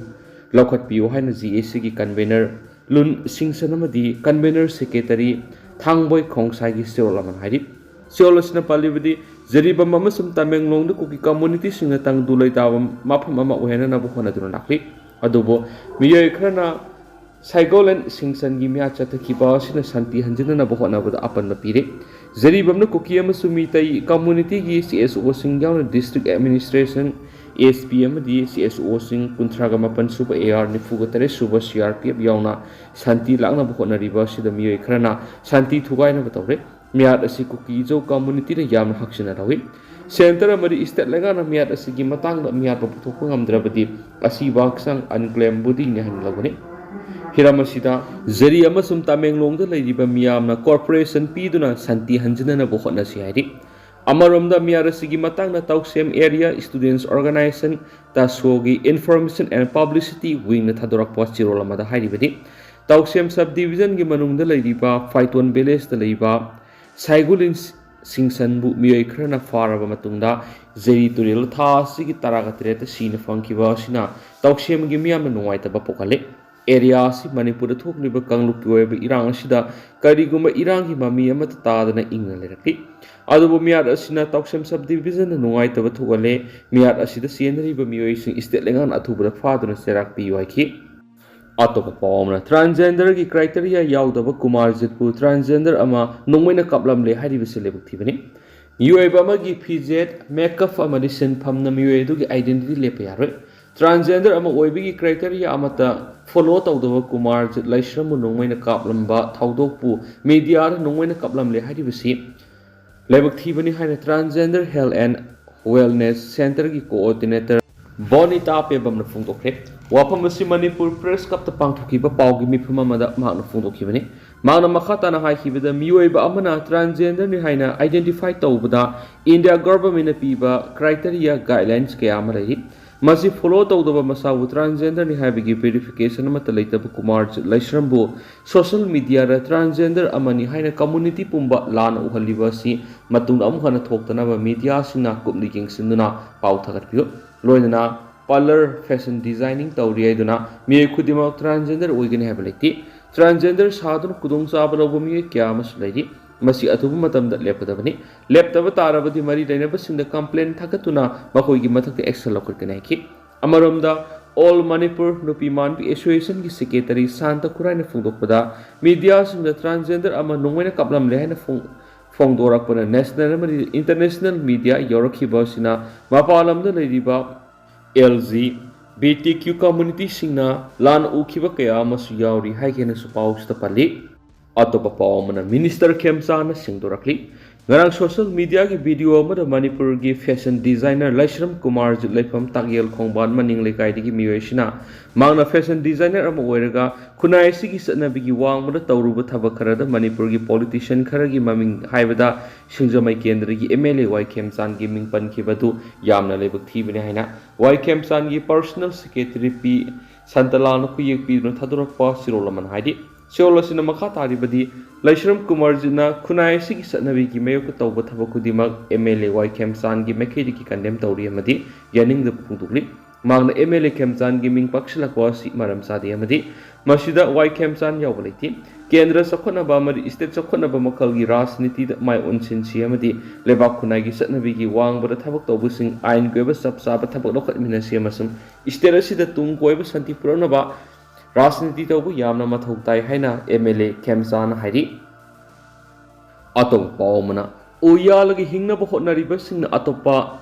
ꯂꯧꯈꯠꯄꯤꯌꯨ ꯍꯥꯏꯅ ꯖꯦ ꯑꯦ ꯁꯤꯒꯤ ꯀꯟꯚꯦꯅꯔ ꯂꯨꯟ ꯁꯤꯡꯁꯟ ꯑꯃꯗꯤ ꯀꯟꯚꯦꯅꯔ ꯁꯦꯀ꯭ꯔꯦꯇꯔꯤ ꯊꯥꯡꯕꯣꯏ ꯈꯣꯡꯁꯥꯏꯒꯤ ꯆꯦꯔꯣꯜ ꯑꯃꯅ ꯍꯥꯏꯔꯤ꯫ ꯆꯦꯔꯣꯜ ꯑꯁꯤꯅ ꯄꯜꯂꯤꯕꯗꯤ ꯖꯤꯔꯤꯕꯥꯝ ꯑꯃꯁꯨꯡ ꯇꯃꯦꯡꯂꯣꯡꯗ ꯀꯨꯀꯤ ꯀꯝꯃꯨꯅꯤꯇꯤꯁꯤꯡꯅ ꯇꯪꯗꯨ ꯂꯩꯇꯥꯕ ꯃꯐꯝ ꯑꯃ ꯑꯣꯏꯍꯟꯅꯅꯕ ꯍꯣꯠꯅꯗꯨꯅ ꯂꯥꯛꯂꯤ꯫ ꯑꯗꯨꯕꯨ ꯃꯤꯑꯣꯏ ꯈꯔꯅ ꯁꯥꯏꯒꯣꯂꯦꯟ ꯁꯤꯡꯁꯟꯒꯤ ꯃꯤꯍꯥꯠ ꯆꯠꯊꯈꯤꯕ ꯑꯁꯤꯅ ꯁꯥꯟꯇꯤ ꯍꯟꯖꯤꯟꯅꯅꯕ ꯍꯣꯠꯅꯕꯗ ꯑꯄꯟꯕ ꯄꯤꯔꯤ꯫ ꯖꯤꯔꯤꯕꯥꯝꯅ ꯀꯨꯀꯤ ꯑꯃꯁꯨꯡ ꯃꯤꯇꯩ ꯀꯝꯃꯨꯅꯤꯇꯤꯒꯤ ꯁꯤ ꯑꯦꯁ ꯑꯣꯁꯤꯡ ꯌꯥꯎꯅ ꯗꯤꯁꯇ꯭ꯔꯤꯛ ꯑꯦꯗꯃꯤꯅꯤꯁꯇ꯭ꯔꯦꯁꯟ, ꯑꯦꯁ ꯄꯤ ꯑꯃꯗꯤ ꯁꯤ ꯑꯦꯁ ꯑꯣꯁꯤꯡ ꯀꯨꯟꯊ꯭ꯔꯥꯒ ꯃꯥꯄꯟ ꯁꯨꯕ ꯑꯦ ꯑꯥꯔ, ꯅꯤꯐꯨꯒ ꯇꯔꯦꯠ ꯁꯨꯕ ꯁꯤ ꯑꯥꯔ ꯄꯤ ꯑꯦꯐ ꯌꯥꯎꯅ ꯁꯥꯟꯇꯤ ꯂꯥꯛꯅꯕ ꯍꯣꯠꯅꯔꯤꯕ ꯑꯁꯤꯗ ꯃꯤꯑꯣꯏ ꯈꯔꯅ ꯁꯥꯟꯇꯤ ꯊꯨꯒꯥꯏꯅꯕ ꯇꯧꯔꯦ꯫ ꯃꯤꯍꯥꯠ ꯑꯁꯤ ꯀꯨꯀꯤ ꯏꯖꯧ ꯀꯝꯃꯨꯅꯤꯇꯤꯅ ꯌꯥꯝꯅ ꯍꯛꯆꯤꯟꯅ ꯂꯧꯏ꯫ ꯁꯦꯟꯇꯔ ꯑꯃꯗꯤ ꯁ꯭ꯇꯦꯠ ꯂꯩꯉꯥꯛꯅ ꯃꯤꯍꯥꯠ ꯑꯁꯤꯒꯤ ꯃꯇꯥꯡꯗ ꯃꯤꯍꯥꯠꯄ ꯄꯨꯊꯣꯛꯄ ꯉꯝꯗ꯭ꯔꯕꯗꯤ ꯑꯁꯤꯕ ꯍꯛꯆꯥꯡ ꯑꯟꯀ꯭ꯂꯦꯝ ꯕꯣꯗꯤꯅꯤ ꯍꯥꯏꯅ ꯂꯧꯒꯅꯤ꯫ ꯍꯤꯔꯝ ꯑꯁꯤꯗ ꯖꯤꯔꯤ ꯑꯃꯁꯨꯡ ꯇꯃꯦꯡꯂꯣꯡꯗ ꯂꯩꯔꯤꯕ ꯃꯤꯌꯥꯝꯅ ꯀꯣꯑꯣꯄꯔꯦꯁꯟ ꯄꯤꯗꯨꯅ ꯁꯥꯟꯇꯤ ꯍꯟꯖꯤꯟꯅꯅꯕ ꯍꯣꯠꯅꯁꯤ ꯍꯥꯏꯔꯤ꯫ ꯑꯃꯔꯣꯝꯗ ꯃꯤꯍꯥꯠ ꯑꯁꯤꯒꯤ ꯃꯇꯥꯡꯗ ꯇꯧꯁꯦꯝ ꯑꯦꯔꯤꯌꯥ ꯁ꯭ꯇꯨꯗꯦꯟꯠꯁ ꯑꯣꯔꯒꯅꯥꯏꯖꯦꯁꯟ, ꯇꯥꯁꯣꯒꯤ ꯏꯟꯐꯣꯔꯃꯦꯁꯟ ꯑꯦꯟ ꯄꯕ꯭ꯂꯤꯁꯤꯇꯤ ꯋꯤꯡꯅ ꯊꯥꯗꯣꯔꯛꯄ ꯆꯦꯔꯣꯜ ꯑꯃꯗ ꯍꯥꯏꯔꯤꯕꯗꯤ, ꯇꯧꯁꯦꯝ ꯁꯕ ꯗꯤꯕꯤꯖꯟꯒꯤ ꯃꯅꯨꯡꯗ ꯂꯩꯔꯤꯕ ꯐꯥꯏꯇꯣꯟ ꯚꯤꯂꯦꯖꯇ ꯂꯩꯕ ꯁꯥꯏꯒꯨꯂꯤꯟ ꯁꯤꯡꯁꯟꯕꯨ ꯃꯤꯑꯣꯏ ꯈꯔꯅ ꯐꯥꯔꯕ ꯃꯇꯨꯡꯗ ꯖꯤꯔꯤ ꯇꯨꯔꯦꯜ ꯊꯥ ꯑꯁꯤꯒꯤ ꯇꯔꯥꯒ ꯇꯔꯦꯠꯇ ꯁꯤꯅ ꯐꯪꯈꯤꯕ ꯑꯁꯤꯅ ꯇꯧꯁꯦꯝꯒꯤ ꯃꯤꯌꯥꯝꯅ ꯅꯨꯡꯉꯥꯏꯇꯕ ꯄꯣꯛꯍꯜꯂꯤ꯫ ꯑꯦꯔꯤꯌꯥ ꯑꯁꯤ ꯃꯅꯤꯄꯨꯔꯗ ꯊꯣꯛꯂꯤꯕ ꯀꯥꯡꯂꯨꯞꯀꯤ ꯑꯣꯏꯕ ꯏꯔꯥꯡ ꯑꯁꯤꯗ ꯀꯔꯤꯒꯨꯝꯕ ꯏꯔꯥꯡꯒꯤ ꯃꯃꯤ ꯑꯃꯠꯇ ꯇꯥꯗꯅ ꯏꯪꯅ ꯂꯩꯔꯛꯂꯤ꯫ ꯑꯗꯨꯕꯨ ꯃꯤꯍꯥꯠ ꯑꯁꯤꯅ ꯇꯧꯁꯦꯝ ꯁꯕ ꯗꯤꯕꯤꯖꯟꯗ ꯅꯨꯡꯉꯥꯏꯇꯕ ꯊꯣꯛꯍꯜꯂꯦ꯫ ꯃꯤꯍꯥꯠ ꯑꯁꯤꯗ ꯆꯦꯟꯅꯔꯤꯕ ꯃꯤꯑꯣꯏꯁꯤꯡ ꯁ꯭ꯇꯦꯠ ꯂꯩꯉꯥꯛꯅ ꯑꯊꯨꯕꯗ ꯐꯥꯗꯨꯅ ꯆꯩꯔꯥꯛ ꯄꯤꯌꯨ ꯍꯥꯏꯈꯤ꯫ ꯑꯇꯣꯞꯄ ꯄꯥꯎ ꯑꯃꯅ, transgenderꯒꯤ criteria ꯌꯥꯎꯗꯕ ꯀꯨꯃꯥꯔꯖꯤꯠꯄꯨ transgender ꯑꯃ ꯅꯣꯡꯃꯩꯅ ꯀꯥꯞꯂꯝꯂꯦ ꯍꯥꯏꯔꯤꯕꯁꯤ ꯂꯥꯏꯕꯛ ꯊꯤꯕꯅꯤ꯫ ꯃꯤꯑꯣꯏꯕ ꯑꯃꯒꯤ ꯐꯤꯖꯦꯠ, makeup ꯑꯃꯗꯤ ꯁꯤꯟꯐꯝꯅ ꯃꯤꯑꯣꯏ ꯑꯗꯨꯒꯤ identity ꯂꯦꯞꯄ ꯌꯥꯔꯣꯏ꯫ Transgender ꯑꯃ ꯑꯣꯏꯕꯒꯤ criteria ꯑꯃꯠꯇ follow ꯇꯧꯗꯕ ꯀꯨꯃꯥꯔꯖꯤꯠ ꯂꯩꯁ꯭ꯔꯝꯕꯨ ꯅꯣꯡꯃꯩꯅ ꯀꯥꯞꯂꯝꯕ ꯊꯧꯗꯣꯛꯄꯨ mediaꯗ ꯅꯣꯡꯃꯩꯅ ꯀꯥꯞꯂꯝꯂꯦ ꯍꯥꯏꯔꯤꯕꯁꯤ ꯂꯥꯏꯕꯛ ꯊꯤꯕꯅꯤ ꯍꯥꯏꯅ Transgender Health and Wellness Centreꯒꯤ coordinator ꯕꯣꯅꯤꯇꯥ ꯄꯦꯕꯝꯅ ꯐꯣꯡꯗꯣꯛꯈ꯭ꯔꯦ꯫ ꯋꯥꯐꯝ ꯑꯁꯤ ꯃꯅꯤꯄꯨꯔ Press Clubꯇ ꯄꯥꯡꯊꯣꯛꯈꯤꯕ ꯄꯥꯎꯒꯤ ꯃꯤꯐꯝ ꯑꯃꯗ ꯃꯍꯥꯛꯅ ꯐꯣꯡꯗꯣꯛꯈꯤꯕꯅꯤ꯫ ꯃꯍꯥꯛꯅ ꯃꯈꯥ ꯇꯥꯅ ꯍꯥꯏꯈꯤꯕꯗ, ꯃꯤꯑꯣꯏꯕ ꯑꯃꯅ transgenderꯅꯤ ꯍꯥꯏꯅ identify ꯇꯧꯕꯗ India governmentꯅ ꯄꯤꯕ criteria guidelines ꯀꯌꯥ ꯑꯃ ꯂꯩꯔꯤ꯫ ꯃꯁꯤ follow ꯇꯧꯗꯕ ꯃꯁꯥꯕꯨ transgenderꯅꯤ ꯍꯥꯏꯕꯒꯤ verification ꯑꯃꯠꯇ ꯂꯩꯇꯕ ꯀꯨꯃꯥꯔꯖꯤꯠ ꯂꯩꯁ꯭ꯔꯝꯕꯨ social mediaꯗ transgender ꯑꯃꯅꯤ ꯍꯥꯏꯅ community ꯄꯨꯝꯕ ꯂꯥꯟꯅ ꯎꯍꯜꯂꯤꯕ ꯑꯁꯤ ꯃꯇꯨꯡꯗ ꯑꯃꯨꯛ ꯍꯟꯅ ꯊꯣꯛꯇꯅꯕ mediaꯁꯤꯡꯅ ꯀꯨꯞꯅ ꯌꯦꯡꯁꯤꯟꯗꯨꯅ ꯄꯥꯎ ꯊꯥꯒꯠꯄꯤꯌꯨ꯫ ꯂꯣꯏꯅꯅ parlour, fashion designing ꯇꯧꯔꯤ ꯍꯥꯏꯗꯨꯅ ꯃꯤꯑꯣꯏ ꯈꯨꯗꯤꯡꯃꯛ transgender ꯑꯣꯏꯒꯅꯤ ꯍꯥꯏꯕ ꯂꯩꯇꯦ꯫ Transgender ꯁꯥꯗꯨꯅ ꯈꯨꯗꯣꯡꯆꯥꯕ ꯂꯧꯕ ꯃꯤꯑꯣꯏ ꯀꯌꯥ ꯑꯃꯁꯨ ꯂꯩꯔꯤ꯫ ꯃꯁꯤ ꯑꯊꯨꯕ ꯃꯇꯝꯗ ꯂꯦꯞꯀꯗꯕꯅꯤ꯫ ꯂꯦꯞꯇꯕ ꯇꯥꯔꯕꯗꯤ ꯃꯔꯤ ꯂꯩꯅꯕꯁꯤꯡꯗ complaint ꯊꯥꯒꯠꯇꯨꯅ ꯃꯈꯣꯏꯒꯤ ꯃꯊꯛꯇ action ꯂꯧꯈꯠꯀꯅꯤ ꯍꯥꯏꯈꯤ꯫ ꯑꯃꯔꯣꯝꯗ, All Manipur ꯅꯨꯄꯤ ꯃꯥꯟꯕꯤ Associationꯒꯤ secretary ꯁꯥꯟꯇ ꯈꯨꯔꯥꯏꯅ ꯐꯣꯡꯗꯣꯛꯄꯗ, mediaꯁꯤꯡꯗ transgender ꯑꯃ ꯅꯣꯡꯃꯩꯅ ꯀꯥꯞꯂꯝꯂꯦ ꯍꯥꯏꯅ ꯐꯣꯡ-, ꯐꯣꯡꯗꯣꯔꯛꯄꯅ national ꯑꯃꯗꯤ international media ꯌꯧꯔꯛꯈꯤꯕ ꯑꯁꯤꯅ ꯃꯄꯥꯟ ꯂꯝꯗ ꯂꯩꯔꯤꯕ L G B T Q communityꯁꯤꯡꯅ ꯂꯥꯟꯅ ꯎꯈꯤꯕ ꯀꯌꯥ ꯑꯃꯁꯨ ꯌꯥꯎꯔꯤ ꯍꯥꯏꯒꯦꯅꯁꯨ ꯄꯥꯎꯁꯤꯗ ꯄꯜꯂꯤ꯫ ꯑꯇꯣꯞꯄ ꯄꯥꯎ ꯑꯃꯅ, Minister ꯈꯦꯝꯆꯥꯟꯅ ꯁꯦꯡꯗꯣꯔꯛꯂꯤ꯫ ꯉꯔꯥꯡ social mediaꯒꯤ video ꯑꯃꯗ ꯃꯅꯤꯄꯨꯔꯒꯤ fashion designer ꯂꯩꯁ꯭ꯔꯝ ꯀꯨꯃꯥꯔꯖꯤꯠ ꯂꯩꯐꯝ ꯇꯥꯛꯌꯦꯜ ꯈꯣꯡꯕꯥꯟ ꯃꯅꯤꯡ ꯂꯩꯀꯥꯏꯗꯒꯤ ꯃꯤꯑꯣꯏ ꯑꯁꯤꯅ ꯃꯍꯥꯛꯅ fashion designer ꯑꯃ ꯑꯣꯏꯔꯒ ꯈꯨꯟꯅꯥꯏ ꯑꯁꯤꯒꯤ ꯆꯠꯅꯕꯤꯒꯤ ꯋꯥꯡꯃꯗ ꯇꯧꯔꯨꯕ ꯊꯕꯛ ꯈꯔꯗ ꯃꯅꯤꯄꯨꯔꯒꯤ politician ꯈꯔꯒꯤ ꯃꯃꯤꯡ ꯍꯥꯏꯕꯗ ꯁꯤꯡꯖꯃꯩ ꯀꯦꯟꯗ꯭ꯔꯒꯤ M L A ꯋꯥꯏ ꯈꯦꯝꯆꯥꯟꯒꯤ ꯃꯤꯡ ꯄꯟꯈꯤꯕ ꯑꯗꯨ ꯌꯥꯝꯅ ꯂꯥꯏꯕꯛ ꯊꯤꯕꯅꯤ ꯍꯥꯏꯅ ꯋꯥꯏ ꯈꯦꯝꯆꯥꯟꯒꯤ personal secretary ꯄꯤ ꯁꯟꯇꯂꯥꯜꯅ ꯈꯨꯌꯦꯛ ꯄꯤꯗꯨꯅ ꯊꯥꯗꯣꯔꯛꯄ ꯆꯦꯔꯣꯜ ꯑꯃꯅ ꯍꯥꯏꯔꯤ꯫ ꯆꯦꯔꯣꯜ ꯑꯁꯤꯅ ꯃꯈꯥ ꯇꯥꯔꯤꯕꯗꯤ, ꯂꯩꯁ꯭ꯔꯝ ꯀꯨꯃꯥꯔꯖꯤꯠꯅ ꯈꯨꯟꯅꯥꯏ ꯑꯁꯤꯒꯤ ꯆꯠꯅꯕꯤꯒꯤ ꯃꯥꯌꯣꯛꯇ ꯇꯧꯕ ꯊꯕꯛ ꯈꯨꯗꯤꯡꯃꯛ M L A ꯋꯥꯏ ꯈꯦꯝꯆꯥꯟꯒꯤ ꯃꯥꯏꯀꯩꯗꯒꯤ condemn ꯇꯧꯔꯤ ꯑꯃꯗꯤ ꯌꯥꯅꯤꯡꯗꯕ ꯐꯣꯡꯗꯣꯛꯂꯤ꯫ ꯃꯍꯥꯛꯅ M L A ꯈꯦꯝꯆꯥꯟꯒꯤ ꯃꯤꯡ ꯄꯛꯁꯤꯜꯂꯛꯄ ꯑꯁꯤ ꯃꯔꯝ ꯆꯥꯗꯦ ꯑꯃꯗꯤ ꯃꯁꯤꯗ ꯋꯥꯏ ꯈꯦꯝꯆꯥꯟ ꯌꯥꯎꯕ ꯂꯩꯇꯦ꯫ ꯀꯦꯟꯗ꯭ꯔ ꯆꯥꯎꯈꯠꯅꯕ ꯑꯃꯗꯤ state ꯆꯥꯎꯈꯠꯅꯕ ꯃꯈꯜꯒꯤ ꯔꯥꯖꯅꯤꯇꯤꯗ ꯃꯥꯏ ꯑꯣꯟꯁꯤꯟꯁꯤ ꯑꯃꯗꯤ ꯂꯩꯕꯥꯛ ꯈꯨꯟꯅꯥꯏꯒꯤ ꯆꯠꯅꯕꯤꯒꯤ ꯋꯥꯡꯃꯗ ꯊꯕꯛ ꯇꯧꯕꯁꯤꯡ ꯑꯥꯏꯟꯒꯤ ꯑꯣꯏꯕ ꯆꯞ ꯆꯥꯕ ꯊꯕꯛ ꯂꯧꯈꯠꯃꯤꯟꯅꯁꯤ ꯑꯃꯁꯨꯡ state ꯑꯁꯤꯗ ꯇꯨꯡ ꯀꯣꯏꯕ ꯁꯥꯟꯇꯤ ꯄꯨꯔꯛꯅꯕ ꯔꯥꯖꯅꯤꯇꯤ ꯇꯧꯕ ꯌꯥꯝꯅ ꯃꯊꯧ ꯇꯥꯏ ꯍꯥꯏꯅ ꯑꯦꯝ ꯑꯦꯜ ꯑꯦ ꯈꯦꯝꯆꯥꯅ ꯍꯥꯏꯔꯤ꯫ ꯑꯇꯣꯞꯄ ꯄꯥꯎ ꯑꯃꯅ, ꯎ ꯌꯥꯜꯂꯒ ꯍꯤꯡꯅꯕ ꯍꯣꯠꯅꯔꯤꯕꯁꯤꯡꯅ ꯑꯇꯣꯞꯄ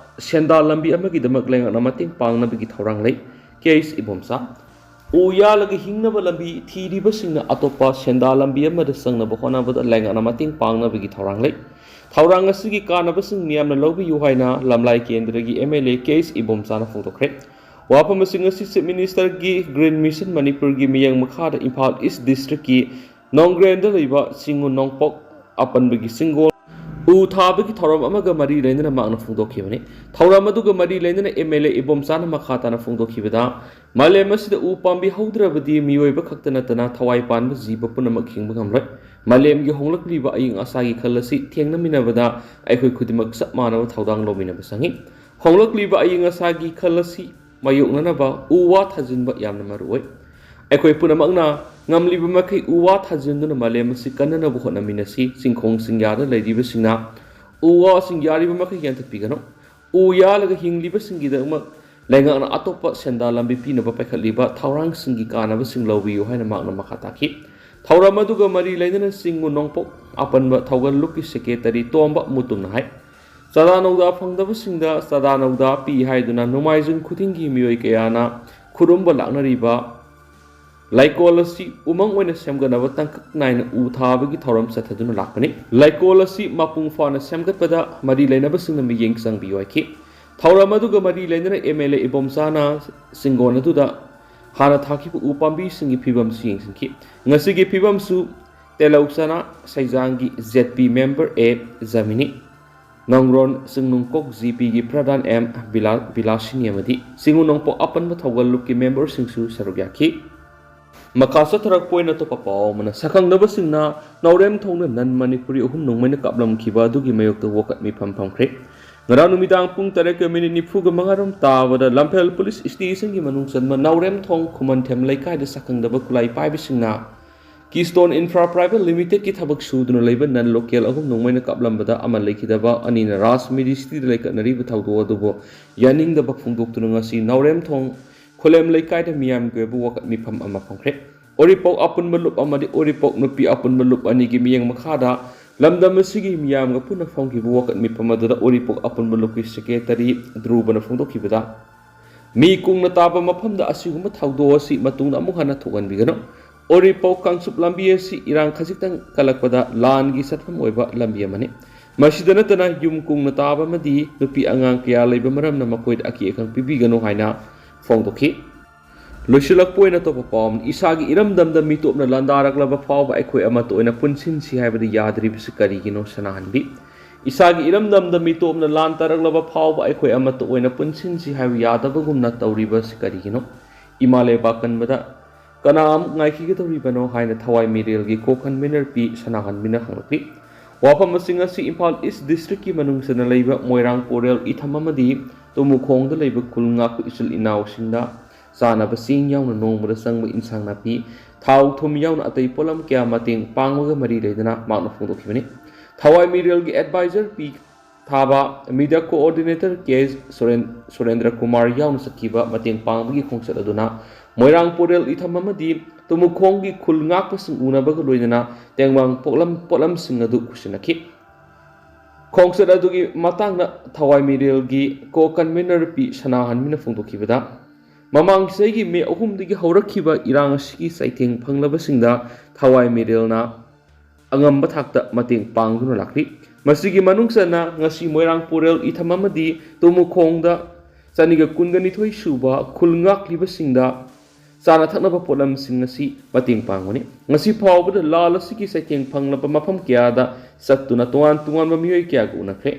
ꯁꯦꯟꯗꯥꯜ ꯂꯝꯕꯤ ꯑꯃꯒꯤꯗꯃꯛ ꯂꯩꯉꯥꯛꯅ ꯃꯇꯦꯡ ꯄꯥꯡꯅꯕꯒꯤ ꯊꯧꯔꯥꯡ ꯂꯩ꯫ ꯀꯦ ꯑꯩꯆ ꯏꯕꯣꯝꯆꯥ꯫ ꯎ ꯌꯥꯜꯂꯒ ꯍꯤꯡꯅꯕ ꯂꯝꯕꯤ ꯊꯤꯔꯤꯕꯁꯤꯡꯅ ꯑꯇꯣꯞꯄ ꯁꯦꯟꯗꯥꯜ ꯂꯝꯕꯤ ꯑꯃꯗ ꯆꯪꯅꯕ ꯍꯣꯠꯅꯕꯗ ꯂꯩꯉꯥꯛꯅ ꯃꯇꯦꯡ ꯄꯥꯡꯅꯕꯒꯤ ꯊꯧꯔꯥꯡ ꯂꯩ꯫ ꯊꯧꯔꯥꯡ ꯑꯁꯤꯒꯤ ꯀꯥꯟꯅꯕꯁꯤꯡ ꯃꯤꯌꯥꯝꯅ ꯂꯧꯕꯤꯌꯨ ꯍꯥꯏꯅ ꯂꯝꯂꯥꯏ ꯀꯦꯟꯗ꯭ꯔꯒꯤ M L A K H ꯏꯕꯣꯝꯆꯥꯅ ꯐꯣꯡꯗꯣꯛꯈ꯭ꯔꯦ꯫ ꯋꯥꯐꯝ ꯑꯁꯤꯡ ꯑꯁꯤ ꯆꯤꯐ ꯃꯤꯅꯤꯁꯇꯔꯒꯤ ꯒ꯭ꯔꯤꯟ ꯃꯤꯁꯟ ꯃꯅꯤꯄꯨꯔꯒꯤ ꯃꯤꯠꯌꯦꯡ ꯃꯈꯥꯗ ꯏꯝꯐꯥꯜ ꯏꯁ ꯗꯤꯁꯇ꯭ꯔꯤꯛꯀꯤ ꯅꯣꯡꯒ꯭ꯔꯦꯟꯗ ꯂꯩꯕ ꯆꯤꯡꯉꯨ ꯅꯣꯡꯄꯣꯛ ꯑꯄꯟꯕꯒꯤ ꯆꯤꯡꯒꯣꯜ ꯎ ꯊꯥꯕꯒꯤ ꯊꯧꯔꯝ ꯑꯃꯒ ꯃꯔꯤ ꯂꯩꯅꯅ ꯃꯍꯥꯛꯅ ꯐꯣꯡꯗꯣꯛꯈꯤꯕꯅꯤ꯫ ꯊꯧꯔꯝ ꯑꯗꯨꯒ ꯃꯔꯤ ꯂꯩꯅꯅ ꯑꯦꯝ ꯑꯦꯜ ꯑꯦ ꯏꯕꯣꯝꯆꯥꯅ ꯃꯈꯥ ꯇꯥꯅ ꯐꯣꯡꯗꯣꯛꯈꯤꯕꯗ, ꯃꯥꯂꯦꯝ ꯑꯁꯤꯗ ꯎ ꯄꯥꯝꯕꯤ ꯍꯧꯗ꯭ꯔꯕꯗꯤ ꯃꯤꯑꯣꯏꯕ ꯈꯛꯇ ꯅꯠꯇꯅ ꯊꯋꯥꯏ ꯄꯥꯟꯕ ꯖꯤꯕ ꯄꯨꯝꯅꯃꯛ ꯍꯤꯡꯕ ꯉꯝꯂꯣꯏ꯫ ꯃꯥꯂꯦꯝꯒꯤ ꯍꯣꯡꯂꯛꯂꯤꯕ ꯑꯏꯪ ꯑꯁꯥꯒꯤ ꯈꯜ ꯑꯁꯤ ꯊꯦꯡꯅꯃꯤꯟꯅꯕꯗ ꯑꯩꯈꯣꯏ ꯈꯨꯗꯤꯡꯃꯛ ꯆꯞ ꯃꯥꯟꯅꯕ ꯊꯧꯗꯥꯡ ꯂꯧꯃꯤꯟꯅꯕ ꯆꯪꯏ꯫ ꯍꯣꯡꯂꯛꯂꯤꯕ ꯑꯏꯪ ꯑꯁꯥꯒꯤ ꯈꯜ ꯑꯁꯤ ꯃꯥꯌꯣꯛꯅꯅꯕ ꯎ ꯋꯥ ꯊꯥꯖꯤꯟꯕ ꯌꯥꯝꯅ ꯃꯔꯨ ꯑꯣꯏ꯫ ꯑꯩꯈꯣꯏ ꯄꯨꯝꯅꯃꯛꯅ ꯉꯝꯂꯤꯕ ꯃꯈꯩ ꯎ ꯋꯥ ꯊꯥꯖꯤꯟꯗꯨꯅ ꯃꯥꯂꯦꯝ ꯑꯁꯤ ꯀꯟꯅꯅꯕ ꯍꯣꯠꯅꯃꯤꯟꯅꯁꯤ꯫ ꯆꯤꯡꯈꯣꯡ ꯆꯤꯡꯌꯥꯗ ꯂꯩꯔꯤꯕꯁꯤꯡꯅ ꯎ ꯋꯥꯁꯤꯡ ꯌꯥꯔꯤꯕ ꯃꯈꯩ ꯌꯥꯟꯊꯠꯄꯤꯒꯅꯨ꯫ ꯎ ꯌꯥꯜꯂꯒ ꯍꯤꯡꯂꯤꯕꯁꯤꯡꯒꯤꯗꯃꯛ ꯂꯩꯉꯥꯛꯅ ꯑꯇꯣꯞꯄ ꯁꯦꯟꯗꯥꯟ ꯂꯝꯕꯤ ꯄꯤꯅꯕ ꯄꯥꯏꯈꯠꯂꯤꯕ ꯊꯧꯔꯥꯡꯁꯤꯡꯒꯤ ꯀꯥꯟꯅꯕꯁꯤꯡ ꯂꯧꯕꯤꯌꯨ ꯍꯥꯏꯅ ꯃꯍꯥꯛꯅ ꯃꯈꯥ ꯇꯥꯈꯤ꯫ ꯊꯧꯔꯝ ꯑꯗꯨꯒ ꯃꯔꯤ ꯂꯩꯅꯅ ꯆꯤꯡꯉꯨ ꯅꯣꯡꯄꯣꯛ ꯑꯄꯟꯕ ꯊꯧꯒꯜ ꯂꯨꯞꯀꯤ ꯁꯦꯀ꯭ꯔꯦꯇꯔꯤ ꯇꯣꯝꯕ ꯃꯨꯇꯨꯝꯅ ꯍꯥꯏ, ꯆꯥꯗꯥ ꯅꯧꯗꯥ ꯐꯪꯗꯕꯁꯤꯡꯗ ꯆꯥꯗꯥ ꯅꯧꯗꯥ ꯄꯤ ꯍꯥꯏꯗꯨꯅ ꯅꯣꯡꯃꯥꯏꯖꯤꯡ ꯈꯨꯗꯤꯡꯒꯤ ꯃꯤꯑꯣꯏ ꯀꯌꯥꯅ ꯈꯨꯔꯨꯝꯕ ꯂꯥꯛꯅꯔꯤꯕ ꯂꯩꯀꯣꯜ ꯑꯁꯤ ꯎꯃꯪ ꯑꯣꯏꯅ ꯁꯦꯝꯒꯠꯅꯕ ꯇꯥꯡꯀꯛ ꯅꯥꯏꯅ ꯎ ꯊꯥꯕꯒꯤ ꯊꯧꯔꯝ ꯆꯠꯊꯗꯨꯅ ꯂꯥꯛꯄꯅꯤ꯫ ꯂꯩꯀꯣꯜ ꯑꯁꯤ ꯃꯄꯨꯡ ꯐꯥꯅ ꯁꯦꯝꯒꯠꯄꯗ ꯃꯔꯤ ꯂꯩꯅꯕꯁꯤꯡꯅ ꯃꯤꯠꯌꯦꯡ ꯆꯪꯕꯤꯌꯨ ꯍꯥꯏꯈꯤ꯫ ꯊꯧꯔꯝ ꯑꯗꯨꯒ ꯃꯔꯤ ꯂꯩꯅꯅ ꯑꯦꯝ ꯑꯦꯜ ꯑꯦ ꯏꯕꯣꯝꯆꯥꯅ ꯆꯤꯡꯒꯣꯟ ꯑꯗꯨꯗ ꯍꯥꯟꯅ ꯊꯥꯈꯤꯕ ꯎ ꯄꯥꯝꯕꯤꯁꯤꯡꯒꯤ ꯐꯤꯕꯝꯁꯨ ꯌꯦꯡꯁꯤꯟꯈꯤ꯫ ꯉꯁꯤꯒꯤ ꯐꯤꯕꯝꯁꯨ ꯇꯦꯂꯧꯆꯅꯥ ꯁꯩꯖꯥꯡꯒꯤ ꯖꯦꯠ ꯄꯤ ꯃꯦꯝꯕꯔ ꯑꯦ ꯖꯃꯤꯅꯤ, ꯅꯣꯡꯒ꯭ꯔꯣꯟ ꯆꯤꯡꯅꯨꯡꯀꯣꯛ ꯖꯤ ꯄꯤꯒꯤ ꯄ꯭ꯔꯙꯥꯟ ꯑꯦꯝ ꯕꯤꯂꯥ-, ꯕꯤꯂꯥꯁꯤꯅꯤ ꯑꯃꯗꯤ ꯆꯤꯡꯉꯨ ꯅꯣꯡꯄꯣꯛ ꯑꯄꯟꯕ ꯊꯧꯒꯜ ꯂꯨꯞꯀꯤ ꯃꯦꯝꯕꯔꯁꯤꯡꯁꯨ ꯁꯔꯨꯛ ꯌꯥꯈꯤ꯫ ꯃꯈꯥ ꯆꯠꯊꯔꯛꯄ ꯑꯣꯏꯅ ꯑꯇꯣꯞꯄ ꯄꯥꯎ ꯑꯃꯅ, ꯁꯛꯈꯪꯗꯕꯁꯤꯡꯅ ꯅꯥꯎꯔꯦꯝꯊꯣꯡꯗ ꯅꯟ ꯃꯅꯤꯄꯨꯔꯤ ꯑꯍꯨꯝ ꯅꯣꯡꯃꯩꯅ ꯀꯥꯞꯂꯝꯈꯤꯕ ꯑꯗꯨꯒꯤ ꯃꯥꯌꯣꯛꯇ ꯋꯥꯀꯠ ꯃꯤꯐꯝ ꯐꯝꯈ꯭ꯔꯦ꯫ ꯉꯔꯥꯡ ꯅꯨꯃꯤꯗꯥꯡ ꯄꯨꯡ ꯇꯔꯦꯠꯀ ꯃꯤꯅꯤꯠ ꯅꯤꯐꯨꯒ ꯃꯉꯥꯔꯣꯝ ꯇꯥꯕꯗ ꯂꯝꯐꯦꯜ ꯄꯨꯂꯤꯁ ꯁ꯭ꯇꯦꯁꯟꯒꯤ ꯃꯅꯨꯡ ꯆꯟꯕ ꯅꯥꯎꯔꯦꯝꯊꯣꯡ ꯈꯨꯃꯟꯊꯦꯝ ꯂꯩꯀꯥꯏꯗ ꯁꯛꯈꯪꯗꯕ ꯈꯨꯠꯂꯥꯏ ꯄꯥꯏꯕꯁꯤꯡꯅ ꯀꯤꯁꯇꯣꯟ ꯏꯟꯐ꯭ꯔꯥ ꯄ꯭ꯔꯥꯏꯚꯦꯠ ꯂꯤꯃꯤꯇꯦꯗꯀꯤ ꯊꯕꯛ ꯁꯨꯗꯨꯅ ꯂꯩꯕ ꯅꯟ ꯂꯣꯀꯦꯜ ꯑꯍꯨꯝ ꯅꯣꯡꯃꯩꯅ ꯀꯥꯞꯂꯝꯕꯗ ꯑꯃ ꯂꯩꯈꯤꯗꯕ, ꯑꯅꯤꯅ ꯔꯥꯖ ꯃꯤꯗꯤ ꯁꯤꯇꯤꯗ ꯂꯩꯀꯠꯅꯔꯤꯕ ꯊꯧꯗꯣꯛ ꯑꯗꯨꯕꯨ ꯌꯥꯅꯤꯡꯗꯕ ꯐꯣꯡꯗꯣꯛꯇꯨꯅ ꯉꯁꯤ ꯅꯥꯎꯔꯦꯝꯊꯣꯡ ꯈꯨꯂꯦꯝ ꯂꯩꯀꯥꯏꯗ ꯃꯤꯌꯥꯝꯒꯤ ꯑꯣꯏꯕ ꯋꯥꯀꯠ ꯃꯤꯐꯝ ꯑꯃ ꯐꯝꯈ꯭ꯔꯦ꯫ ꯎꯔꯤꯄꯣꯛ ꯑꯄꯨꯟꯕ ꯂꯨꯞ ꯑꯃꯗꯤ ꯎꯔꯤꯄꯣꯛ ꯅꯨꯄꯤ ꯑꯄꯨꯟꯕ ꯂꯨꯞ ꯑꯅꯤꯒꯤ ꯃꯤꯠꯌꯦꯡ ꯃꯈꯥꯗ ꯂꯝꯗꯝ ꯑꯁꯤꯒꯤ ꯃꯤꯌꯥꯝꯒ ꯄꯨꯟꯅ ꯐꯝꯈꯤꯕ ꯋꯥꯀꯠ ꯃꯤꯐꯝ ꯑꯗꯨꯗ ꯎꯔꯤꯄꯣꯛ ꯑꯄꯨꯟꯕ ꯂꯨꯞꯀꯤ ꯁꯦꯀ꯭ꯔꯦꯇꯔꯤ ꯙ꯭ꯔꯨꯕꯅ ꯐꯣꯡꯗꯣꯛꯈꯤꯕꯗ, ꯃꯤ ꯀꯨꯡꯅ ꯇꯥꯕ ꯃꯐꯝꯗ ꯑꯁꯤꯒꯨꯝꯕ ꯊꯧꯗꯣꯛ ꯑꯁꯤ ꯃꯇꯨꯡꯗ ꯑꯃꯨꯛ ꯍꯟꯅ ꯊꯣꯛꯍꯟꯕꯤꯒꯅꯨ꯫ ꯎꯔꯤꯄꯣꯛ ꯀꯥꯡꯆꯨꯞ ꯂꯝꯕꯤ ꯑꯁꯤ ꯏꯔꯥꯡ ꯈꯖꯤꯛꯇꯪ ꯀꯜꯂꯛꯄꯗ ꯂꯥꯟꯒꯤ ꯆꯠꯐꯝ ꯑꯣꯏꯕ ꯂꯝꯕꯤ ꯑꯃꯅꯤ꯫ ꯃꯁꯤꯗ ꯅꯠꯇꯅ ꯌꯨꯝ ꯀꯨꯡꯅ ꯇꯥꯕ ꯑꯃꯗꯤ ꯅꯨꯄꯤ ꯑꯉꯥꯡ ꯀꯌꯥ ꯂꯩꯕ ꯃꯔꯝꯅ ꯃꯈꯣꯏꯗ ꯑꯀꯤ ꯑꯈꯪ ꯄꯤꯕꯤꯒꯅꯨ ꯍꯥꯏꯅ ꯐꯣꯡꯗꯣꯛꯈꯤ꯫ ꯂꯣꯏꯁꯤꯜꯂꯛꯄ ꯑꯣꯏꯅ ꯑꯇꯣꯞꯄ ꯄꯥꯎ ꯑꯃ, ꯏꯁꯥꯒꯤ ꯏꯔꯝꯗꯝꯗ ꯃꯤꯇꯣꯞꯅ ꯂꯥꯟꯗꯥꯔꯛꯂꯕ ꯐꯥꯎꯕ ꯑꯩꯈꯣꯏ ꯑꯃꯠꯇ ꯑꯣꯏꯅ ꯄꯨꯟꯁꯤꯟꯁꯤ ꯍꯥꯏꯕꯗ ꯌꯥꯗ꯭ꯔꯤꯕꯁꯤ ꯀꯔꯤꯒꯤꯅꯣ? ꯁꯅꯥꯍꯟꯕꯤ꯫ ꯏꯁꯥꯒꯤ ꯏꯔꯝꯗꯝꯗ ꯃꯤꯇꯣꯞꯅ ꯂꯥꯟ ꯇꯥꯔꯛꯂꯕ ꯐꯥꯎꯕ ꯑꯩꯈꯣꯏ ꯑꯃꯠꯇ ꯑꯣꯏꯅ ꯄꯨꯟꯁꯤꯟꯁꯤ ꯍꯥꯏꯕ ꯌꯥꯗꯕꯒꯨꯝꯅ ꯇꯧꯔꯤꯕꯁꯤ ꯀꯔꯤꯒꯤꯅꯣ? ꯏꯃꯥ ꯂꯩꯕꯥꯛ ꯀꯟꯕꯗ ꯀꯅꯥ ꯑꯃꯨꯛ ꯉꯥꯏꯈꯤꯒꯗꯧꯔꯤꯕꯅꯣ ꯍꯥꯏꯅ ꯊꯋꯥꯏ ꯃꯤꯔꯦꯜꯒꯤ ꯀꯣ ꯀꯟꯚꯤꯅꯔ ꯄꯤ ꯁꯅꯥꯍꯟꯕꯤꯅ ꯍꯪꯂꯛꯂꯤ꯫ ꯋꯥꯐꯝꯁꯤꯡ ꯑꯁꯤ ꯏꯝꯐꯥꯜ ꯏꯁ ꯗꯤꯁꯇ꯭ꯔꯤꯛꯀꯤ ꯃꯅꯨꯡ ꯆꯟꯅ ꯂꯩꯕ ꯃꯣꯏꯔꯥꯡ ꯄꯣꯔꯦꯜ ꯏꯊꯝ ꯑꯃꯗꯤ ꯇꯨꯃꯨꯈꯣꯡꯗ ꯂꯩꯕ ꯈꯨꯜ ꯉꯥꯛꯄ ꯏꯆꯤꯜ ꯏꯅꯥꯎꯁꯤꯡꯗ ꯆꯥꯅꯕ ꯆꯦꯡ ꯌꯥꯎꯅ ꯅꯣꯡꯃꯗ ꯆꯪꯕ ꯏꯟꯁꯥꯡ ꯅꯥꯄꯤ, ꯊꯥꯎ ꯊꯨꯝ ꯌꯥꯎꯅ ꯑꯇꯩ ꯄꯣꯠꯂꯝ ꯀꯌꯥ ꯃꯇꯦꯡ ꯄꯥꯡꯕꯒ ꯃꯔꯤ ꯂꯩꯅꯅ ꯃꯍꯥꯛꯅ ꯐꯣꯡꯗꯣꯛꯈꯤꯕꯅꯤ꯫ ꯊꯋꯥꯏ ꯃꯤꯔꯦꯜꯒꯤ ꯑꯦꯗꯚꯥꯏꯖꯔ ꯄꯤ ꯊꯥꯕ, ꯃꯤꯗꯤꯌꯥ ꯀꯣꯑꯣꯔꯗꯤꯅꯦꯇꯔ ꯀꯦ ꯁꯨꯔꯦꯟ-, ꯁꯨꯔꯦꯟꯗ꯭ꯔ ꯀꯨꯃꯥꯔ ꯌꯥꯎꯅ ꯆꯠꯈꯤꯕ ꯃꯇꯦꯡ ꯄꯥꯡꯕꯒꯤ ꯈꯣꯡꯆꯠ ꯑꯗꯨꯅ ꯃꯣꯏꯔꯥꯡ ꯄꯣꯔꯦꯜ ꯏꯊꯝ ꯑꯃꯗꯤ ꯇꯨꯃꯨꯈꯣꯡꯒꯤ ꯈꯨꯜ ꯉꯥꯛꯄꯁꯤꯡ ꯎꯅꯕꯒ ꯂꯣꯏꯅꯅ ꯇꯦꯡꯕꯥꯡ ꯄꯣꯠꯂꯝ, ꯄꯣꯠꯂꯝꯁꯤꯡ ꯑꯗꯨ ꯈꯨꯠꯁꯤꯟꯅꯈꯤ꯫ ꯈꯣꯡꯆꯠ ꯑꯗꯨꯒꯤ ꯃꯇꯥꯡꯗ ꯊꯋꯥꯏ ꯃꯤꯔꯦꯜꯒꯤ ꯀꯣ ꯀꯟꯚꯤꯅꯔ ꯄꯤ ꯁꯅꯥꯍꯟꯕꯤꯅ ꯐꯣꯡꯗꯣꯛꯈꯤꯕꯗ, ꯃꯃꯥꯡ ꯆꯍꯤꯒꯤ ꯃꯦ ꯑꯍꯨꯝꯗꯒꯤ ꯍꯧꯔꯛꯈꯤꯕ ꯏꯔꯥꯡ ꯑꯁꯤꯒꯤ ꯆꯩꯊꯦꯡ ꯐꯪꯂꯕꯁꯤꯡꯗ ꯊꯋꯥꯏ ꯃꯤꯔꯦꯜꯅ ꯑꯉꯝꯕ ꯊꯥꯛꯇ ꯃꯇꯦꯡ ꯄꯥꯡꯗꯨꯅ ꯂꯥꯛꯂꯤ꯫ ꯃꯁꯤꯒꯤ ꯃꯅꯨꯡ ꯆꯟꯅ ꯉꯁꯤ ꯃꯣꯏꯔꯥꯡ ꯄꯣꯔꯦꯜ ꯏꯊꯝ ꯑꯃꯗꯤ ꯇꯨꯃꯨꯈꯣꯡꯗ ꯆꯅꯤꯒ ꯀꯨꯟꯒ ꯅꯤꯊꯣꯏ ꯁꯨꯕ ꯈꯨꯜ ꯉꯥꯛꯂꯤꯕꯁꯤꯡꯗ ꯆꯥꯅ ꯊꯛꯅꯕ ꯄꯣꯠꯂꯝꯁꯤꯡ ꯑꯁꯤ ꯃꯇꯦꯡ ꯄꯥꯡꯕꯅꯤ꯫ ꯉꯁꯤ ꯐꯥꯎꯕꯗ ꯂꯥꯜ ꯑꯁꯤꯒꯤ ꯆꯩꯊꯦꯡ ꯐꯪꯂꯕ ꯃꯐꯝ ꯀꯌꯥꯗ ꯆꯠꯇꯨꯅ ꯇꯣꯉꯥꯟ ꯇꯣꯉꯥꯟꯕ ꯃꯤꯑꯣꯏ ꯀꯌꯥꯒ ꯎꯅꯈ꯭ꯔꯦ꯫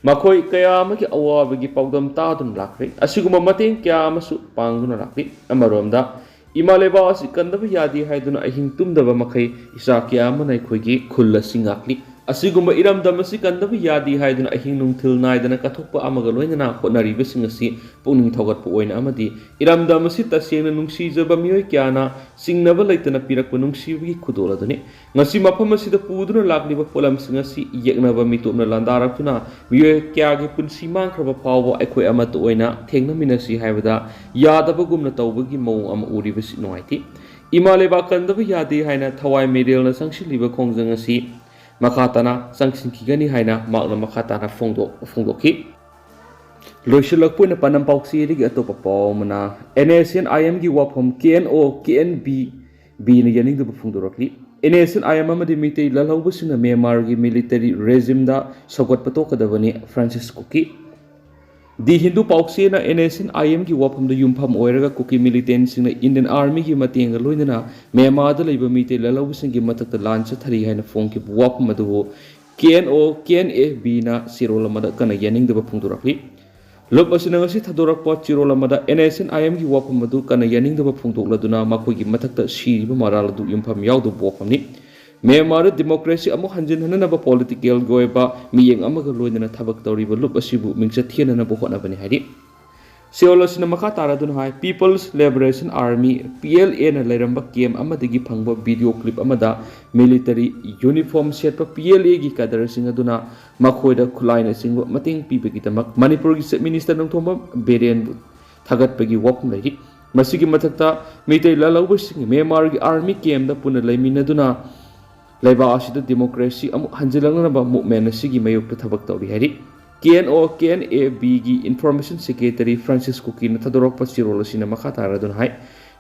ꯃꯈꯣꯏ ꯀꯌꯥ ꯑꯃꯒꯤ ꯑꯋꯥꯕꯒꯤ ꯄꯥꯎꯗꯝ ꯇꯥꯗꯨꯅ ꯂꯥꯛꯈ꯭ꯔꯦ꯫ ꯑꯁꯤꯒꯨꯝꯕ ꯃꯇꯦꯡ ꯀꯌꯥ ꯑꯃꯁꯨ ꯄꯥꯡꯗꯨꯅ ꯂꯥꯛꯂꯤ꯫ ꯑꯃꯔꯣꯝꯗ, ꯏꯃꯥ ꯂꯩꯕꯥꯛ ꯑꯁꯤ ꯀꯟꯗꯕ ꯌꯥꯗꯦ ꯍꯥꯏꯗꯨꯅ ꯑꯍꯤꯡ ꯇꯨꯝꯗꯕ ꯃꯈꯩ ꯏꯆꯥ ꯀꯌꯥ ꯑꯃꯅ ꯑꯩꯈꯣꯏꯒꯤ ꯈꯨꯜ ꯑꯁꯤ ꯉꯥꯛꯂꯤ꯫ ꯑꯁꯤꯒꯨꯝꯕ ꯏꯔꯝꯗꯝ ꯑꯁꯤ ꯀꯟꯗꯕ ꯌꯥꯗꯦ ꯍꯥꯏꯗꯨꯅ ꯑꯍꯤꯡ ꯅꯨꯡꯊꯤꯜ ꯅꯥꯏꯗꯅ ꯀꯠꯊꯣꯛꯄ ꯑꯃꯒ ꯂꯣꯏꯅꯅ ꯍꯣꯠꯅꯔꯤꯕꯁꯤꯡ ꯑꯁꯤ ꯄꯨꯛꯅꯤꯡ ꯊꯧꯒꯠꯄ ꯑꯣꯏꯅ ꯑꯃꯗꯤ ꯏꯔꯝꯗꯝ ꯑꯁꯤ ꯇꯁꯦꯡꯅ ꯅꯨꯡꯁꯤꯖꯕ ꯃꯤꯑꯣꯏ ꯀꯌꯥꯅ ꯆꯤꯡꯅꯕ ꯂꯩꯇꯅ ꯄꯤꯔꯛꯄ ꯅꯨꯡꯁꯤꯕꯒꯤ ꯈꯨꯗꯣꯜ ꯑꯗꯨꯅꯤ꯫ ꯉꯁꯤ ꯃꯐꯝ ꯑꯁꯤꯗ ꯄꯨꯗꯨꯅ ꯂꯥꯛꯂꯤꯕ ꯄꯣꯠꯂꯝꯁꯤꯡ ꯑꯁꯤ ꯌꯦꯛꯅꯕ ꯃꯤꯇꯣꯞꯅ ꯂꯥꯟꯗꯥꯔꯛꯇꯨꯅ ꯃꯤꯑꯣꯏ ꯀꯌꯥꯒꯤ ꯄꯨꯟꯁꯤ ꯃꯥꯡꯈ꯭ꯔꯕ ꯐꯥꯎꯕ ꯑꯩꯈꯣꯏ ꯑꯃꯠꯇ ꯑꯣꯏꯅ ꯊꯦꯡꯅꯃꯤꯟꯅꯁꯤ ꯍꯥꯏꯕꯗ ꯌꯥꯗꯕꯒꯨꯝꯅ ꯇꯧꯕꯒꯤ ꯃꯑꯣꯡ ꯑꯃ ꯎꯔꯤꯕꯁꯤ ꯅꯨꯡꯉꯥꯏꯇꯦ꯫ ꯏꯃꯥ ꯂꯩꯕꯥꯛ ꯀꯟꯗꯕ ꯌꯥꯗꯦ ꯍꯥꯏꯅ ꯊꯋꯥꯏ ꯃꯤꯔꯦꯜꯅ ꯆꯪꯁꯤꯜꯂꯤꯕ ꯈꯣꯡꯖꯪ ꯑꯁꯤ ꯃꯈꯥ ꯇꯥꯅ ꯆꯪꯁꯤꯟꯈꯤꯒꯅꯤ ꯍꯥꯏꯅ ꯃꯍꯥꯛꯅ ꯃꯈꯥ ꯇꯥꯅ ꯐꯣꯡꯗꯣꯛ-, ꯐꯣꯡꯗꯣꯛꯈꯤ꯫ ꯂꯣꯏꯁꯤꯜꯂꯛꯄ ꯑꯣꯏꯅ ꯄꯥꯟꯗꯝ ꯄꯥꯎꯆꯦꯗꯒꯤ ꯑꯇꯣꯞꯄ ꯄꯥꯎ ꯑꯃꯅ, NSCN-IM-ꯒꯤ ꯋꯥꯐꯝ KNO KNB-ꯕꯤꯅ ꯌꯥꯅꯤꯡꯗꯕ ꯐꯣꯡꯗꯣꯔꯛꯂꯤ꯫ NSCN-IM ꯑꯃꯗꯤ ꯃꯤꯇꯩ ꯂꯥꯜꯍꯧꯕꯁꯤꯡꯅ ꯃ꯭ꯌꯥꯟꯃꯥꯔꯒꯤ military regime-ꯗ ꯁꯧꯒꯠꯄ ꯇꯣꯛꯀꯗꯕꯅꯤ, ꯐ꯭ꯔꯥꯟꯁꯤꯁ ꯀꯨꯀꯤ꯫ ꯗꯤ ꯍꯤꯟꯗꯨ ꯄꯥꯎꯆꯦꯅ NSCN-IM-ꯒꯤ ꯋꯥꯐꯝꯗ ꯌꯨꯝꯐꯝ ꯑꯣꯏꯔꯒ ꯀꯨꯀꯤ militant-ꯁꯤꯡꯅ Indian Army-ꯒꯤ ꯃꯇꯦꯡꯒ ꯂꯣꯏꯅꯅ ꯃ꯭ꯌꯥꯟꯃꯥꯔꯗ ꯂꯩꯕ ꯃꯤꯇꯩ ꯂꯥꯜꯍꯧꯕꯁꯤꯡꯒꯤ ꯃꯊꯛꯇ ꯂꯥꯟ ꯆꯠꯊꯔꯤ ꯍꯥꯏꯅ ꯐꯣꯡꯈꯤꯕ ꯋꯥꯐꯝ ꯑꯗꯨꯕꯨ KNO KNA-ꯕꯤꯅ ꯆꯦꯔꯣꯜ ꯑꯃꯗ ꯀꯟꯅ ꯌꯥꯅꯤꯡꯗꯕ ꯐꯣꯡꯗꯣꯔꯛꯂꯤ꯫ ꯂꯨꯞ ꯑꯁꯤꯅ ꯉꯁꯤ ꯊꯥꯗꯣꯔꯛꯄ ꯆꯦꯔꯣꯜ ꯑꯃꯗ NSCN-IM-ꯒꯤ ꯋꯥꯐꯝ ꯑꯗꯨ ꯀꯟꯅ ꯌꯥꯅꯤꯡꯗꯕ ꯐꯣꯡꯗꯣꯛꯂꯗꯨꯅ ꯃꯈꯣꯏꯒꯤ ꯃꯊꯛꯇ ꯁꯤꯔꯤꯕ ꯃꯔꯥꯜ ꯑꯗꯨ ꯌꯨꯝꯐꯝ ꯌꯥꯎꯗꯕ ꯋꯥꯐꯝꯅꯤ꯫ ꯃ꯭ꯌꯥꯟꯃꯥꯔꯗ democracy ꯑꯃꯨꯛ ꯍꯟꯖꯤꯟꯍꯟꯅꯅꯕ political-ꯒꯤ ꯑꯣꯏꯕ ꯃꯤꯠꯌꯦꯡ ꯑꯃꯒ ꯂꯣꯏꯅꯅ ꯊꯕꯛ ꯇꯧꯔꯤꯕ ꯂꯨꯞ ꯑꯁꯤꯕꯨ ꯃꯤꯡꯆꯠ ꯊꯤꯍꯟꯅꯅꯕ ꯍꯣꯠꯅꯕꯅꯤ ꯍꯥꯏꯔꯤ꯫ ꯆꯦꯔꯣꯜ ꯑꯁꯤꯅ ꯃꯈꯥ ꯇꯥꯔꯗꯨꯅ ꯍꯥꯏ, People's Liberation Army, PLA-ꯅ ꯂꯩꯔꯝꯕ camp ꯑꯃꯗꯒꯤ ꯐꯪꯕ video clip ꯑꯃꯗ military uniform ꯁꯦꯠꯄ PLA-ꯒꯤ cadre-ꯁꯤꯡ ꯑꯗꯨꯅ ꯃꯈꯣꯏꯗ ꯈꯨꯠꯂꯥꯏꯅꯆꯤꯡꯕ ꯃꯇꯦꯡ ꯄꯤꯕꯒꯤꯗꯃꯛ ꯃꯅꯤꯄꯨꯔꯒꯤ Chief Minister ꯅꯣꯡꯊꯣꯝꯕꯝ ꯕꯤꯔꯦꯟꯕꯨ ꯊꯥꯒꯠꯄꯒꯤ ꯋꯥꯐꯝ ꯂꯩꯔꯤ꯫ ꯃꯁꯤꯒꯤ ꯃꯊꯛꯇ ꯃꯤꯇꯩ ꯂꯥꯜꯍꯧꯕꯁꯤꯡ ꯃ꯭ꯌꯥꯟꯃꯥꯔꯒꯤ army camp-ꯗ ꯄꯨꯟꯅ ꯂꯩꯃꯤꯟꯅꯗꯨꯅ ꯂꯩꯕꯥꯛ ꯑꯁꯤꯗ democracy ꯑꯃꯨꯛ ꯍꯟꯖꯤꯜꯂꯛꯅꯅꯕ movement ꯑꯁꯤꯒꯤ ꯃꯥꯌꯣꯛꯇ ꯊꯕꯛ ꯇꯧꯔꯤ ꯍꯥꯏꯔꯤ꯫ KNO KNA-ꯕꯤꯒꯤ information secretary ꯐ꯭ꯔꯥꯟꯁꯤꯁ ꯀꯨꯀꯤꯅ ꯊꯥꯗꯣꯔꯛꯄ ꯆꯦꯔꯣꯜ ꯑꯁꯤꯅ ꯃꯈꯥ ꯇꯥꯔꯗꯨꯅ ꯍꯥꯏ,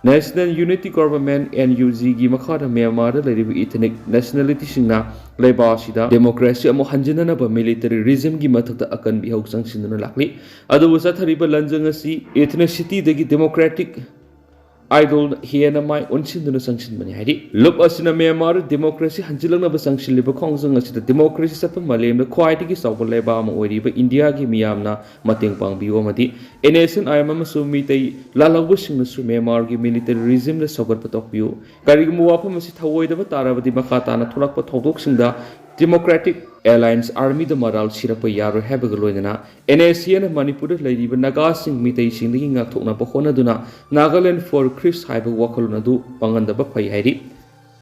National Unity Government, NUG-ꯒꯤ ꯃꯈꯥꯗ ꯃ꯭ꯌꯥꯟꯃꯥꯔꯗ ꯂꯩꯔꯤꯕ ethnic nationality-ꯁꯤꯡꯅ ꯂꯩꯕꯥꯛ ꯑꯁꯤꯗ democracy ꯑꯃꯨꯛ ꯍꯟꯖꯤꯟꯅꯅꯕ military regime-ꯒꯤ ꯃꯊꯛꯇ ꯑꯀꯟꯕ ꯏꯍꯧ ꯆꯪꯁꯤꯟꯗꯨꯅ ꯂꯥꯛꯂꯤ꯫ ꯑꯗꯨꯕꯨ ꯆꯠꯊꯔꯤꯕ ꯂꯥꯟꯖꯪ ꯑꯁꯤ ethnicity-ꯗꯒꯤ democratic ideal ꯍꯦꯟꯅ ꯃꯥꯏ ꯑꯣꯟꯁꯤꯟꯗꯨꯅ ꯆꯪꯁꯤꯟꯕꯅꯤ ꯍꯥꯏꯔꯤ꯫ ꯂꯨꯞ ꯑꯁꯤꯅ ꯃ꯭ꯌꯥꯟꯃꯥꯔ democracy ꯍꯟꯖꯤꯜꯂꯛꯅꯕ ꯆꯪꯁꯤꯜꯂꯤꯕ ꯈꯣꯡꯖꯪ ꯑꯁꯤꯗ democracy ꯆꯠꯄ ꯃꯥꯂꯦꯝꯗ ꯈ꯭ꯋꯥꯏꯗꯒꯤ ꯆꯥꯎꯕ ꯂꯩꯕꯥꯛ ꯑꯃ ꯑꯣꯏꯔꯤꯕ ꯏꯟꯗꯤꯌꯥꯒꯤ ꯃꯤꯌꯥꯝꯅ ꯃꯇꯦꯡ ꯄꯥꯡꯕꯤꯌꯨ ꯑꯃꯗꯤ NSCN-IM ꯑꯃꯁꯨꯡ ꯃꯤꯇꯩ ꯂꯥꯜꯍꯧꯕꯁꯤꯡꯅꯁꯨ ꯃ꯭ꯌꯥꯟꯃꯥꯔꯒꯤ military regime-ꯗ ꯁꯧꯒꯠꯄ ꯇꯣꯛꯄꯤꯌꯨ꯫ ꯀꯔꯤꯒꯨꯝꯕ ꯋꯥꯐꯝ ꯑꯁꯤ ꯊꯧꯑꯣꯏꯗꯕ ꯇꯥꯔꯕꯗꯤ ꯃꯈꯥ ꯇꯥꯅ ꯊꯣꯛꯂꯛꯄ ꯊꯧꯗꯣꯛꯁꯤꯡꯗ Democratic Alliance Armyꯗ ꯃꯔꯥꯜ ꯁꯤꯔꯛꯄ ꯌꯥꯔꯣꯏ ꯍꯥꯏꯕꯒ ꯂꯣꯏꯅꯅ NSCNꯅ ꯃꯅꯤꯄꯨꯔꯗ ꯂꯩꯔꯤꯕ ꯅꯥꯒꯥꯁꯤꯡ ꯃꯤꯇꯩꯁꯤꯡꯗꯒꯤ ꯉꯥꯛꯊꯣꯛꯅꯕ ꯍꯣꯠꯅꯗꯨꯅ Nagaland for Christ ꯍꯥꯏꯕ ꯋꯥꯈꯜꯂꯣꯟ ꯑꯗꯨ ꯄꯥꯡꯍꯟꯗꯕ ꯐꯩ ꯍꯥꯏꯔꯤ꯫